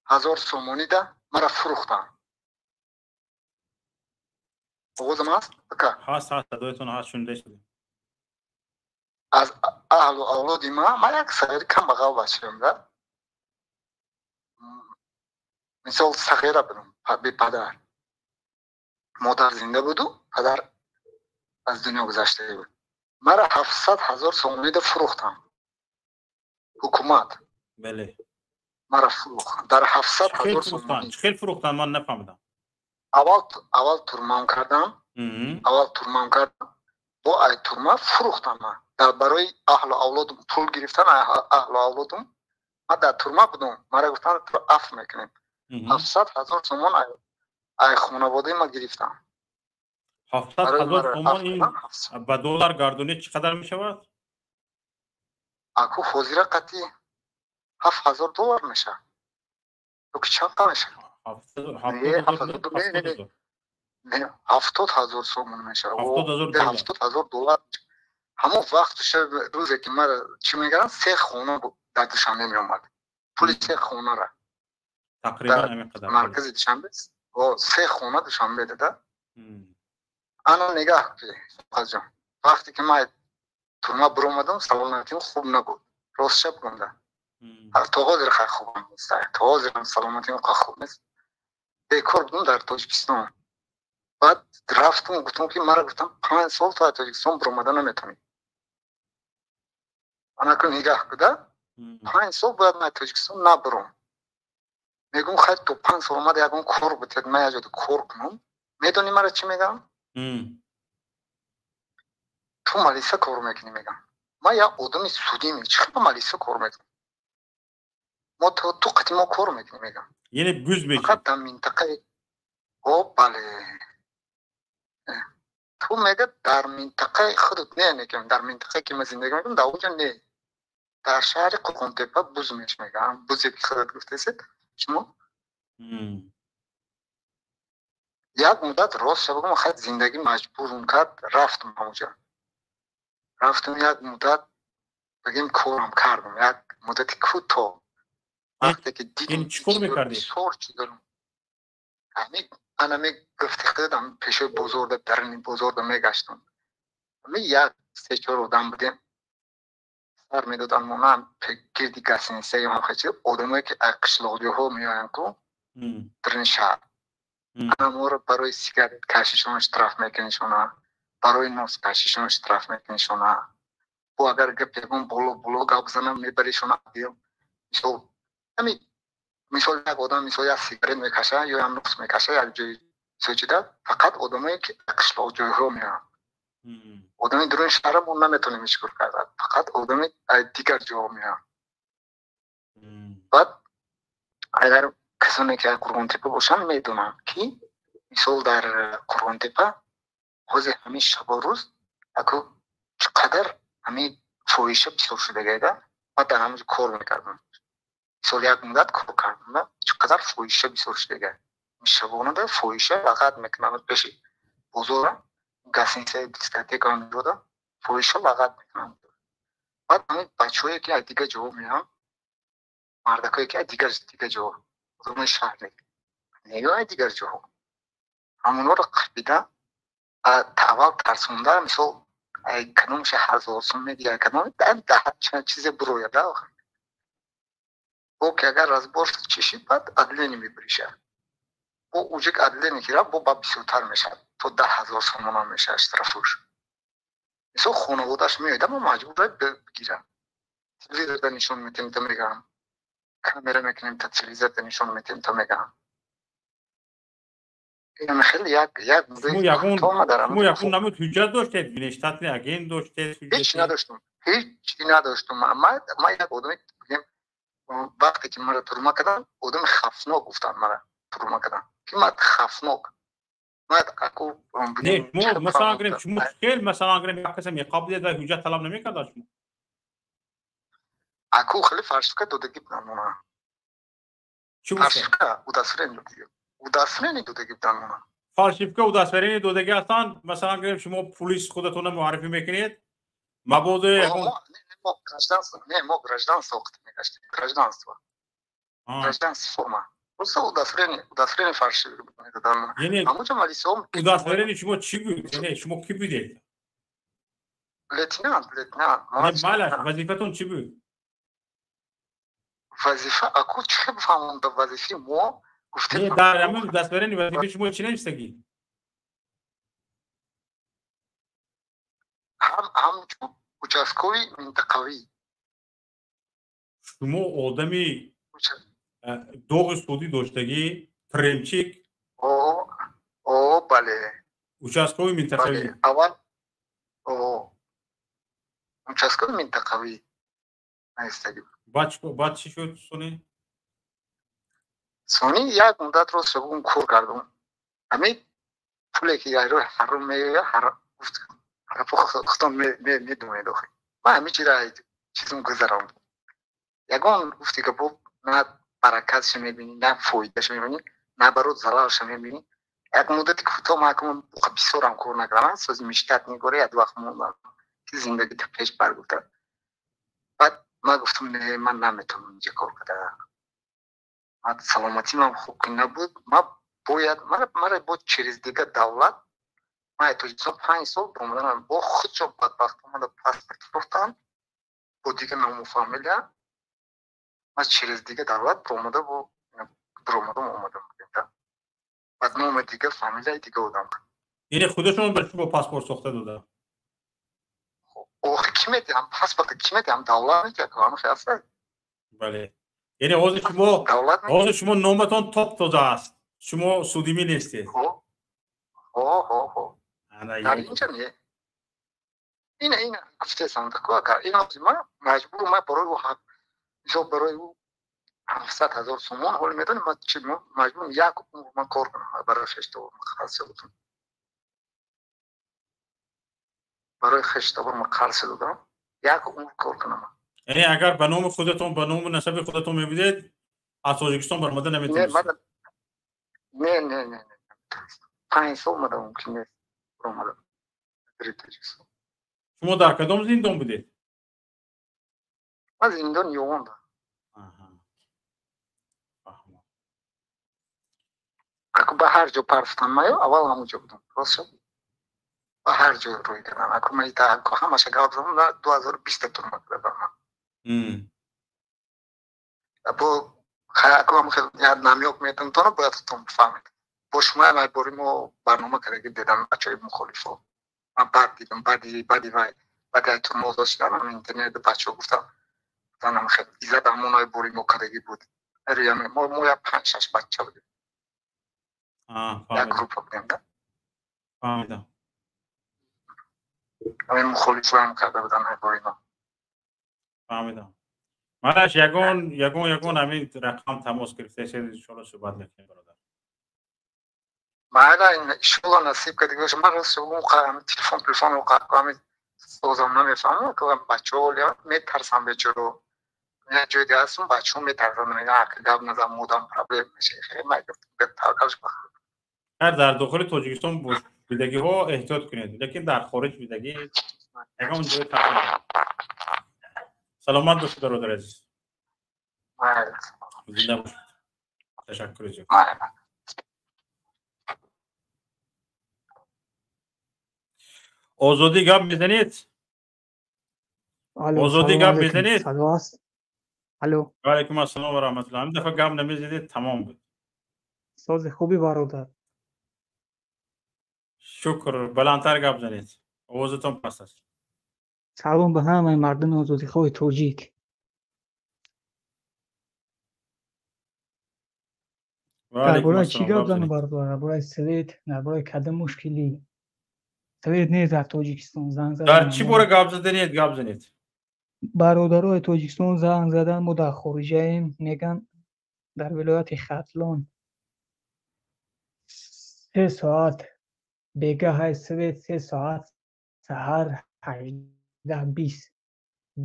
000 сомонида мара фурӯхтам. Овозам ҳаст, ака? Ҳаст, ҳаст, садоятон ҳаст, шунида шудем. Аз аҳлу авлоди ма, ман як сағири камбағал бачаам да, мисол, сағира будам, бепадар. Модар зинда буду, падар аз дунё гузашта буд. Мара 700 000 сомонида фурӯхтам ҳукумат. Мара фурӯхт дар 700 000 сомонӣ. Чӣ хел фурӯхтан, ман нафаҳмидам. Аввал турмам кардам, аввал турмам кардам, бо ай турма фурӯхтам. Ман дар барои аҳлу авлодум пул гирифтан, аҳлу авлодум. Ман дар турма будум, мара гуфтанд, туро афв мекунем. 700 000 сомон ай хонаводаи ма гирифтам. 700 000 сомон, ин ба доллар гардонӣ чӣ қадар мешавад? Аку, ҳозира қатъи 7000 доллар мешавад ёки чанд мешавад? 70 000 сомон мешавад, 70 000 доллар. Ҳамон вақту рӯзе ки мара чӣ мегардам, се хона дар Душанбе меомад, пули се хонара. Маркази Душанбе се хона Душанбе дада. Ана нигаҳ ки, вақте ки ман турма биромадам, саломатим хуб набуд, ростша бигӯмда. То ҳозир хай хубам нест, то ҳозирам саломатим хуб нест. Бекор будам дар Тоҷикистон. Баъд рафтам, гуфтам, ки мара гуфтам, 5 сол то аз Тоҷикистон биромада наметавонӣ. Анаку нигаҳ куда, 5 сол бояд ман аз Тоҷикистон набиром. Мегӯм, хай, то 5 сол омада ягон кор бутед, ман як ҷода кор кунам. Медонӣ, мара чӣ мегӯям? Ту малиса кор мекунӣ, мегам. Ман як одами судимӣ, чӣ хел малиса кор мекунам? Мо ту қати мо кор мекунӣ, мегам. Яъне буз? Фақат дар минтақаи о, бале, ту мега, дар минтақаи худат не, мегам, дар минтақае ки ман зиндагӣ мекунам, дар онҷо не, дар шаҳри Қурғонтепа буз меш, мегам, бузе ки худат гуфтесед шумо. Як муддат, рост бигӯм, хай, зиндагӣ маҷбурм кард, рафтам ҳамонҷо. Рафтам, як муддат, бигем, корам кардам, як муддати кӯтоҳ. Вақте ки дидам чӣ кор мекардӣ? Бисёр чиз дорам, ҳами анами гуфти худам, пешои бозорда, дарини бозорда мегаштам. Ҳами як се чор одам будем, сар медодан мо гирди гостиница ё ҳамхечи одамое ки аз қишлоқҷоҳо меоянд ку дарини шаҳр. Ана моро барои сигарет кашишон штраф мекунишона, барои нос кашишон штраф мекунишона. Бо агар гап ягон боло боло гап занам, мебаришона. Мисол, ҳами мисол, як одам, мисол, як сигарет мекаша ё як нос мекаша як ҷои сочида, фақат одамое ки қишлоқҷойҳо меоянд. Одами дуруни шаҳра мо наметонем ҳеҷ кор карда, фақат одами дигар ҷоҳо меоянд. Баъд агар касоне ки аз Қурғонтепа бошанд, медонанд, ки мисол, дар Қурғонтепа ҳозир ҳамин шабу рӯз аку чӣ қадар ҳамин фоҳиша бисёр шудагайда. Ман дар ҳамонҷо кор мекардам, мисол, як муддат кор кардам. Чӣ қадар фоҳиша бисёр шудагай, шабонада фоҳиша лағат мекунанд пеши бозора, гостиница, дискотека меода, фоҳиша лағат мекунанд. Баъд ҳамин бачаҳое ки аз дигар ҷоҳо меоянд, мардакое ки аз дигар ҷоҳо, одамои шаҳр не, ё аз дигар ҷоҳо, ҳамонҳоро қапида, аввал тарсонда, мисол, кадомша 1000 сум медиҳад, кадом чизе бурояд. О, ки агар разбор чишид, баъд отделение мебариша. Бо уҷик адлия мегирад, бо ба бисёртар мешавад, то 10,000 сомона мешавад штрафуш. Мисол хонаводааш меояд, мо маҷбур бигирам. Телевизорда нишон метем, то мегӯям. Камера мекунем, то телевизорда нишон метем, то мегӯям. Инам хеле як шумо ягон намуд ҳуҷҷат доштед? Внештатный агент доштед? Ҳеҷ надоштум. Ҳеҷ надоштум. Ман як одаме, бигем, вақте ки маро турма карданд, одами хафнок гуфтанд, мара турма карданд. Ки ман хафнок. Ман аку не, шумо масалан гирем, шумо хел масалан гирем, як касе меқаб дид ва ҳуҷҷат талаб намекард шумо? Аку хеле фальшивка додагӣ буданд мона. Фальшивка, удостоверение додагӣ. Удостоверение додагӣ буданд мона. Фальшивка удостоверение додагӣ ҳастанд. Масалан гирем, шумо пулис худатонро муаррифӣ мекунед, мабодо мо гражданство, не, мо гражданство мегаштем, гражданство. Гражданство форма. Просто удостоверение фальшивый медоданд мона. Ҳамонҷо малисиҳо удостоверение шумо чӣ буд? Яъне шумо кӣ будед? Лейтенант, лейтенант. Малаш, вазифатон чӣ буд? Вазифа, аку чӣ бифаҳмам ба вазифаи мо? Не, дар ҳамин удостоверение вазифаи шумо чӣ навиштагӣ? Ҳамчун участковый минтақавӣ. Шумо одами доғи судӣ доштагӣ, тремчик? О, бале. Участковый минтақавӣ. Аввал участковый минтақавӣ навиштагӣ. Баъд чӣ шуд сони? Сони як муддат рост шабун кор кардум. Ҳамин пуле ки роҳи ҳаром меояд, худтон медонед охи. Ман ҳамин чизро чизум гузарам. Ягон гуфти гапо на баракатша мебинӣ, на фоидаша мебинӣ, на барот залалша мебинӣ. Як муддати кӯтоҳ ман акун бисёрам кор накардам, сози миштат нигоре як вақт мондам, ки зиндагита пеш бар гуфта. Баъд ман гуфтам, не, ман наметавонам инҷа кор карда. Ман саломатимам хуб ки набуд, ман бояд мара бо через дигар давлат, ман Тоҷикистон 5 сол омаданам, бо худшо бадбахт омада паспорт фурӯхтам, бо дигар ному фамилия, ман через дигар давлат омада, бо биромадам омадам. Баъд номи дигар, фамилияи дигар одам. Яъне худашон ба шумо паспорт сохта дода? Охи ки медиҳам паспорт, ки медиҳам, давлат медиҳад, ҳама хел аст. Бале. Яъне ҳозир шумо номатон топ тоза аст. Шумо судимӣ нестед. Ҳо. Ҳо. Дар инҷа не. Ина гуфтесам тако агар ин ҳозир ман маҷбур, ман барои ӯ мисол барои ӯ 700,000 сомон ҳоло медонем ман чи маҷбурам як умр ман кор кунам барои хештовор ман қарз додам. Барои хештовор ман қарз додам, як умр кор кунам. Яъне агар ба номи худатон, ба ному насаби худатон мебудед, аз Тоҷикистон баромада наметавонистед? Не, не, не, не. 5 сол мада мумкин нест баромада дар Тоҷикистон. Шумо дар кадом зиндон будед? Ман зиндон Юғонда. Аку ба ҳар ҷо партофтан маю, аввал ҳамон ҷо будам. Рост шуд? Ба ҳар ҷо рӯй кардам. Аку ман ҳамаша гап задам, 2020 турма кардам ман. Бо аку ҳам хел намёк метам тона бояд худтон бифаҳмед. Бо шумо ҳам бори мо барнома кардаги дидам бачаҳои мухолифо. Ман баъд дидам, баъди вай, баъди ай турма озод шудам, ам интернет бачаҳо гуфтам, гуфтам хел иззат ҳамонаи бори мо кардаги буд. Мо як 5-6 бача будем. Як группа будем, да? Фаҳмидам. Ҳамин мухолифоам карда буданд бори мо. Фаҳмидам. Малаш ягон ҳамин рақам тамос гирифта шед, иншоалло суҳбат мекунем бародар. Майла, иншоалло насиб кард боша. Ман рост шуд, телефон ҳамин созам намефаҳмам, ки бачаҳо метарсам бечоро. Як ҷои дига ҳастам, бачаҳо метарсанд, мегӯянд ака гап назан, модам проблем мешавад. Хеле ман гуфтам, таваккалш ба Худо. Ҳар дар дохили Тоҷикистон бидагиҳо эҳтиёт кунед, лекин дар хориҷ бидагӣ ягон ҷои тарс. Саломат бошед бародар азиз. Зинда бошед. Ташаккур зиёд. Озодӣ гап мезанед? Озодӣ гап мезанед? Алло. Ва алайкум ассалом ва раҳматуллоҳ. Ҳамин дафъа гап намезадед, тамом буд. Сози хуби бародар. Шукр, баландтар гап занед. Овозатон паст аст. Салом ба ҳамаи мардуми озодихоҳи тоҷик. Ва Дар алайкум бораи чӣ ассалом, гап гап занам занед. бародар? Дар бораи свет, дар бораи кадом мушкилӣ? Свет нест дар Тоҷикистон, занг Дар задан чӣ мо. бора гап заданед, гап занед? Бародарои Тоҷикистон занг задан, мо дар хориҷаем, меган дар вилояти Хатлон 3 соат бегаҳай свет, 3 соат саҳар 18:20.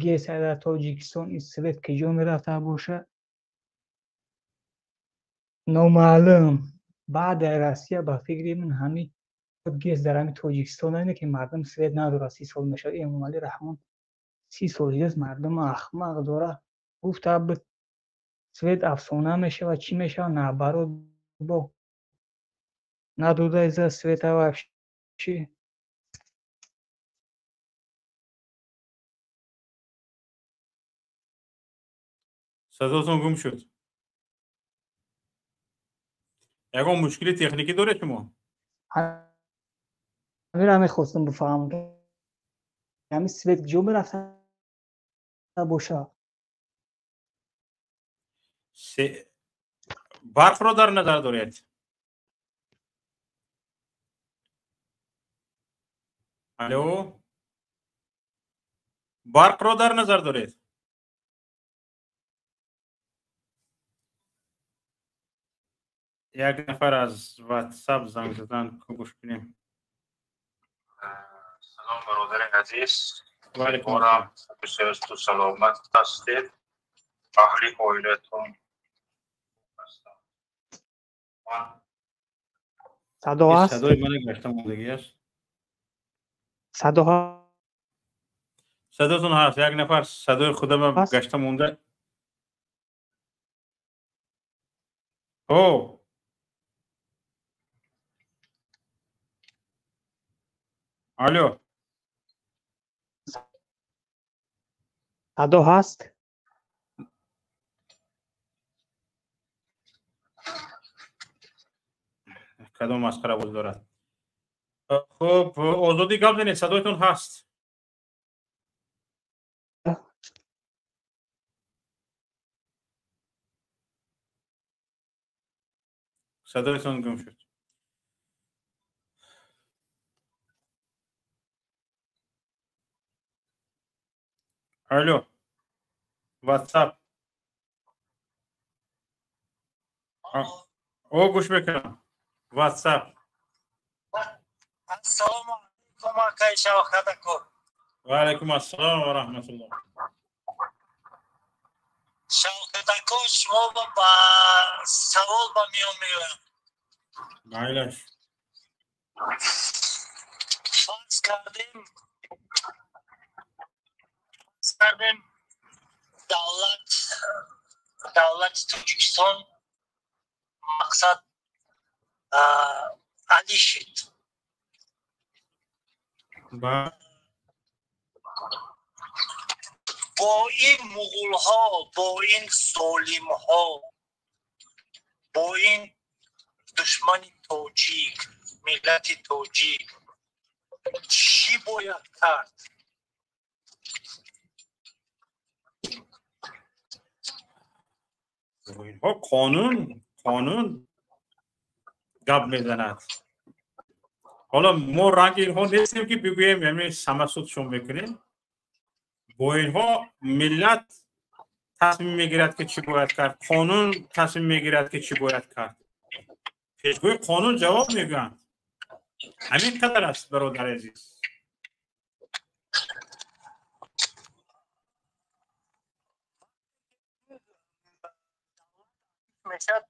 ГЭС дар Тоҷикистон ин свет киҷо мерафта бошад? Номаълум. Баъд дар Россия ба фикри ман ҳамин ГЭС дар ҳамин Тоҷикистон ине ки мардум свет надорад, 30 сол мешавад. Эмомалӣ Раҳмон 30 сол шудааст, мардум ахмақ дорад. Гуфта буд свет афсона мешавад, чӣ мешавад, наоборот бо надода за света вообще. Садотон гум шуд. Ягон мушкили техникӣ доред шумо? Ҳаминро мехостам бифаҳмам. Ҳамин свет куҷо мерафта бошад? Барқро дар назар доред? Алло? Барқро дар назар доред? Як нафар аз WhatsApp занг задан, гӯш кунем. Салом, бародари азиз. Ва алайкум Умедворам ассалом. бисёрту саломат ҳастед. Аҳли оилатон ҳастам. Ман Садо Ин ҳаст? садои мана гашта мондагӣ аст. Садо Садотон ҳаст. Як нафар садои худама ҳаст? гашта монда. О! Алло. Садо ҳаст? Кадом масхара боз дорад? Хуб, Озодӣ гап занед, садоятон ҳаст. Садоятон гум шуд. Алло. WhatsApp. О, гӯш мекунам. WhatsApp. Ассалому алайкум, акай Шавкат ако. Ва алайкум ассалом ва раҳматуллоҳ. Шавкат ако, шумо ба савол ба миён меоям. Майлаш. Фарз кардем давлати Тоҷикистон мақсад али шид. Бо ин муғулҳо, бо ин золимҳо, бо ин душмани тоҷик, миллати тоҷик чӣ бояд кард? Инҳо қонун гап мезанад. Ҳоло мо ранги инҳо нестем ки бигӯем яъне самасудшон мекунем. Бо инҳо миллат тасмим мегирад ки чӣ бояд кард, қонун тасмим мегирад ки чӣ бояд кард. Пешгӯи қонун ҷавоб мегӯянд. Ҳамин қадар аст, бародари азиз. Мешад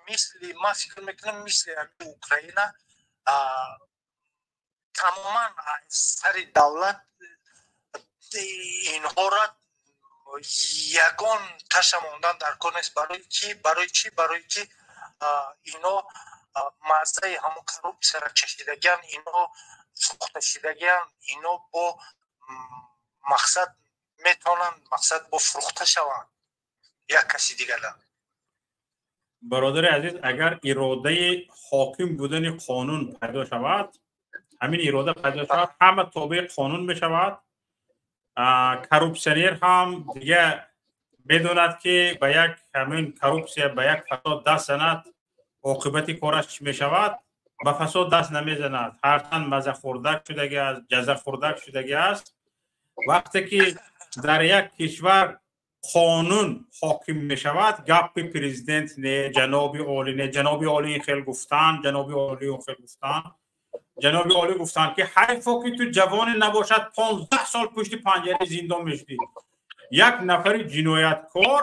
мисли ман фикр мекунам, мисли ҳамин Украина тамоман сари давлат инҳоро ягон таша мондан дар кор нест. Барои чӣ? Барои чӣ? Барои ки ино маззаи ҳамон коррупсияро чашидагиан, ино фурӯхташидагиан, ино бо мақсад метавонанд мақсад бо фурӯхта шаванд як каси дигара. Бародари азиз, агар иродаи ҳоким будани қонун пайдо шавад, ҳамин ирода пайдо шавад, ҳама тобеи қонун мешавад. Коррупсионер ҳам дига медонад, ки ба як ҳамин коррупсия, ба як фасод даст занад, оқибати кораш чӣ мешавад. Ба фасод даст намезанад, ҳарчанд мазахӯрдак шудаги аст, ҷазахӯрдак шудаги аст. Вақте ки дар як кишвар қонун ҳоким мешавад, гапи президент не, ҷаноби олӣ не, ҷаноби олӣ ин хел гуфтанд, ҷаноби олӣ он хел гуфтанд. Ҷаноби олӣ гуфтанд, ки ҳайфо ки ту ҷавоне набошад, 15 сол пушти панҷараи зиндон мешудӣ. Як нафари ҷинояткор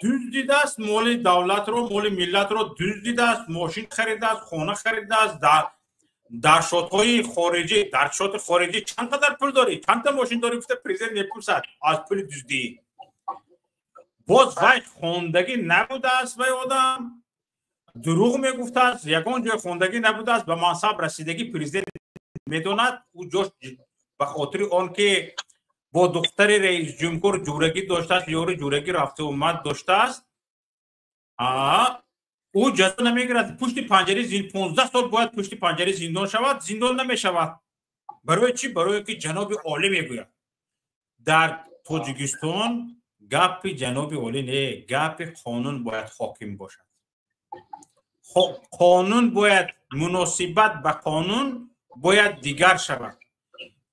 дуздидааст моли давлатро, моли миллатро дуздидааст, мошин харидааст, хона харидааст, дар шотҳои хориҷӣ, дар шоти хориҷӣ чанд қадар пул дорӣ, чандта мошин дорӣ, гуфта президент мепурсад аз пули дуздӣ. Боз вай хондагӣ набудааст, вай одам дурӯғ мегуфтааст, ягон ҷой хондагӣ набудааст, ба мансаб расидагӣ. Президент медонад, ӯ ҷош ба хотири он ки бо духтари раисҷумҳур ҷурагӣ доштааст, ёри ҷурагӣ рафту омад доштааст, ӯ ҷазо намегирад. Пушти панҷараи 15 сол бояд пушти панҷараи зиндон шавад, зиндон намешавад. Барои чӣ? Барое ки ҷаноби олӣ мегӯяд. Дар Тоҷикистон гапи ҷаноби олӣ не, гапи қонун бояд ҳоким бошад. Қонун бояд, муносибат ба қонун бояд дигар шавад,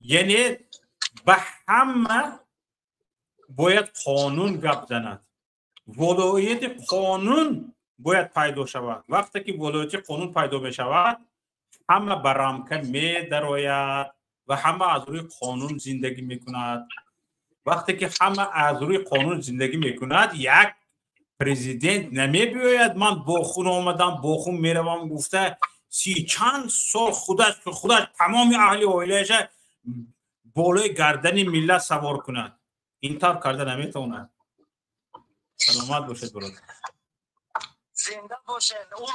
яъне ба ҳама бояд қонун гап занад, волоияти қонун бояд пайдо шавад. Вақте ки волоияти қонун пайдо мешавад, ҳама ба рамка медарояд ва ҳама аз рӯи қонун зиндагӣ мекунад. Вақте ки ҳама аз рӯи қонун зиндагӣ мекунад, як президент намебиёяд, ман бо хун омадам, бо хун меравам гуфта, си чанд сол худаш тамоми аҳли оилаша болои гардани миллат савор кунад. Ин тавр карда наметавонад. Саломат бошед, бародар. Зинда бошед. Ӯ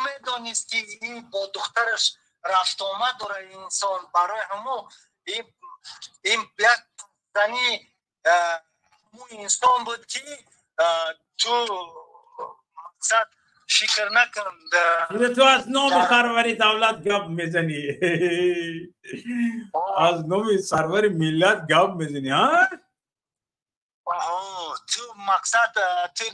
медонист, ки ин бо духтараш рафтуомад дорад инсон. Барои ҳамо ин як зани ҳамун инсон буд, ки ту мақсад фикр накун. Ту аз номи сарвари давлат гап мезанӣ, аз номи сарвари миллат гап мезанӣ, а? Ту мақсад, ту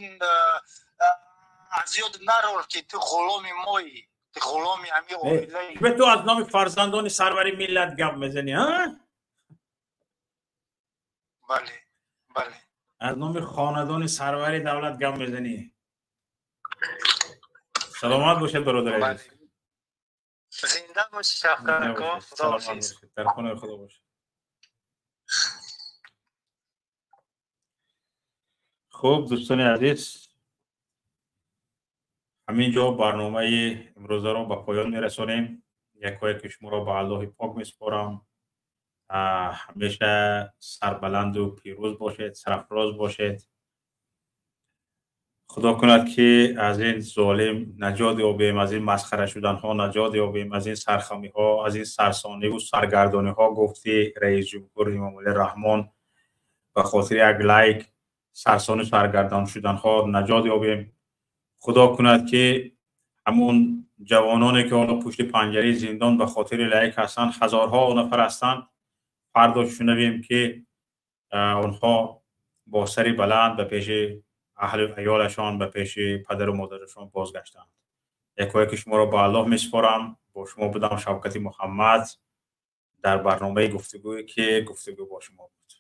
аз ёд нарор, ки ту ғуломи моӣ, ту ғуломи ҳами оилаи. Ту аз номи фарзандони сарвари миллат гап мезанӣ, а? Бале. Аз номи хонадони сарвари давлат гап мезанӣ. Саломат бошед, бародари азиз. Зинда бошӣ, Шафқат ако, худоҳофиз. Дар хонаи Худо бошед. Хуб, дӯстони азиз, ҳамин ҷо барномаи имрӯзаро ба поён мерасонем. Якое ки шуморо ба Аллоҳи пок месупорам. Ҳамеша сарбаланду пирӯз бошед, сарафроз бошед. Худо кунад, ки аз ин золим наҷот ёбем, аз ин масхара шуданҳо наҷот ёбем, аз ин сархамиҳо, аз ин сарсониву саргардониҳо. Гуфти раисҷумҳур Имомалӣ Раҳмон, ба хотири як лайк сарсону саргардон шуданҳо наҷот ёбем. Худо кунад, ки ҳамун ҷавононе, ки ҳоло пушти панҷараи зиндон ба хотири лайк ҳастанд, ҳазорҳо нафар ҳастанд, фардо шунавем, ки онҳо бо сари баланд ба пеши аҳлу аёлашон, ба пеши падару модарашон бозгаштанд. Якое ки шуморо ба Аллоҳ месупорам. Бо шумо будам Шавкати Муҳаммад дар барномаи гуфтугӯе, ки гуфтугӯ бо шумо буд.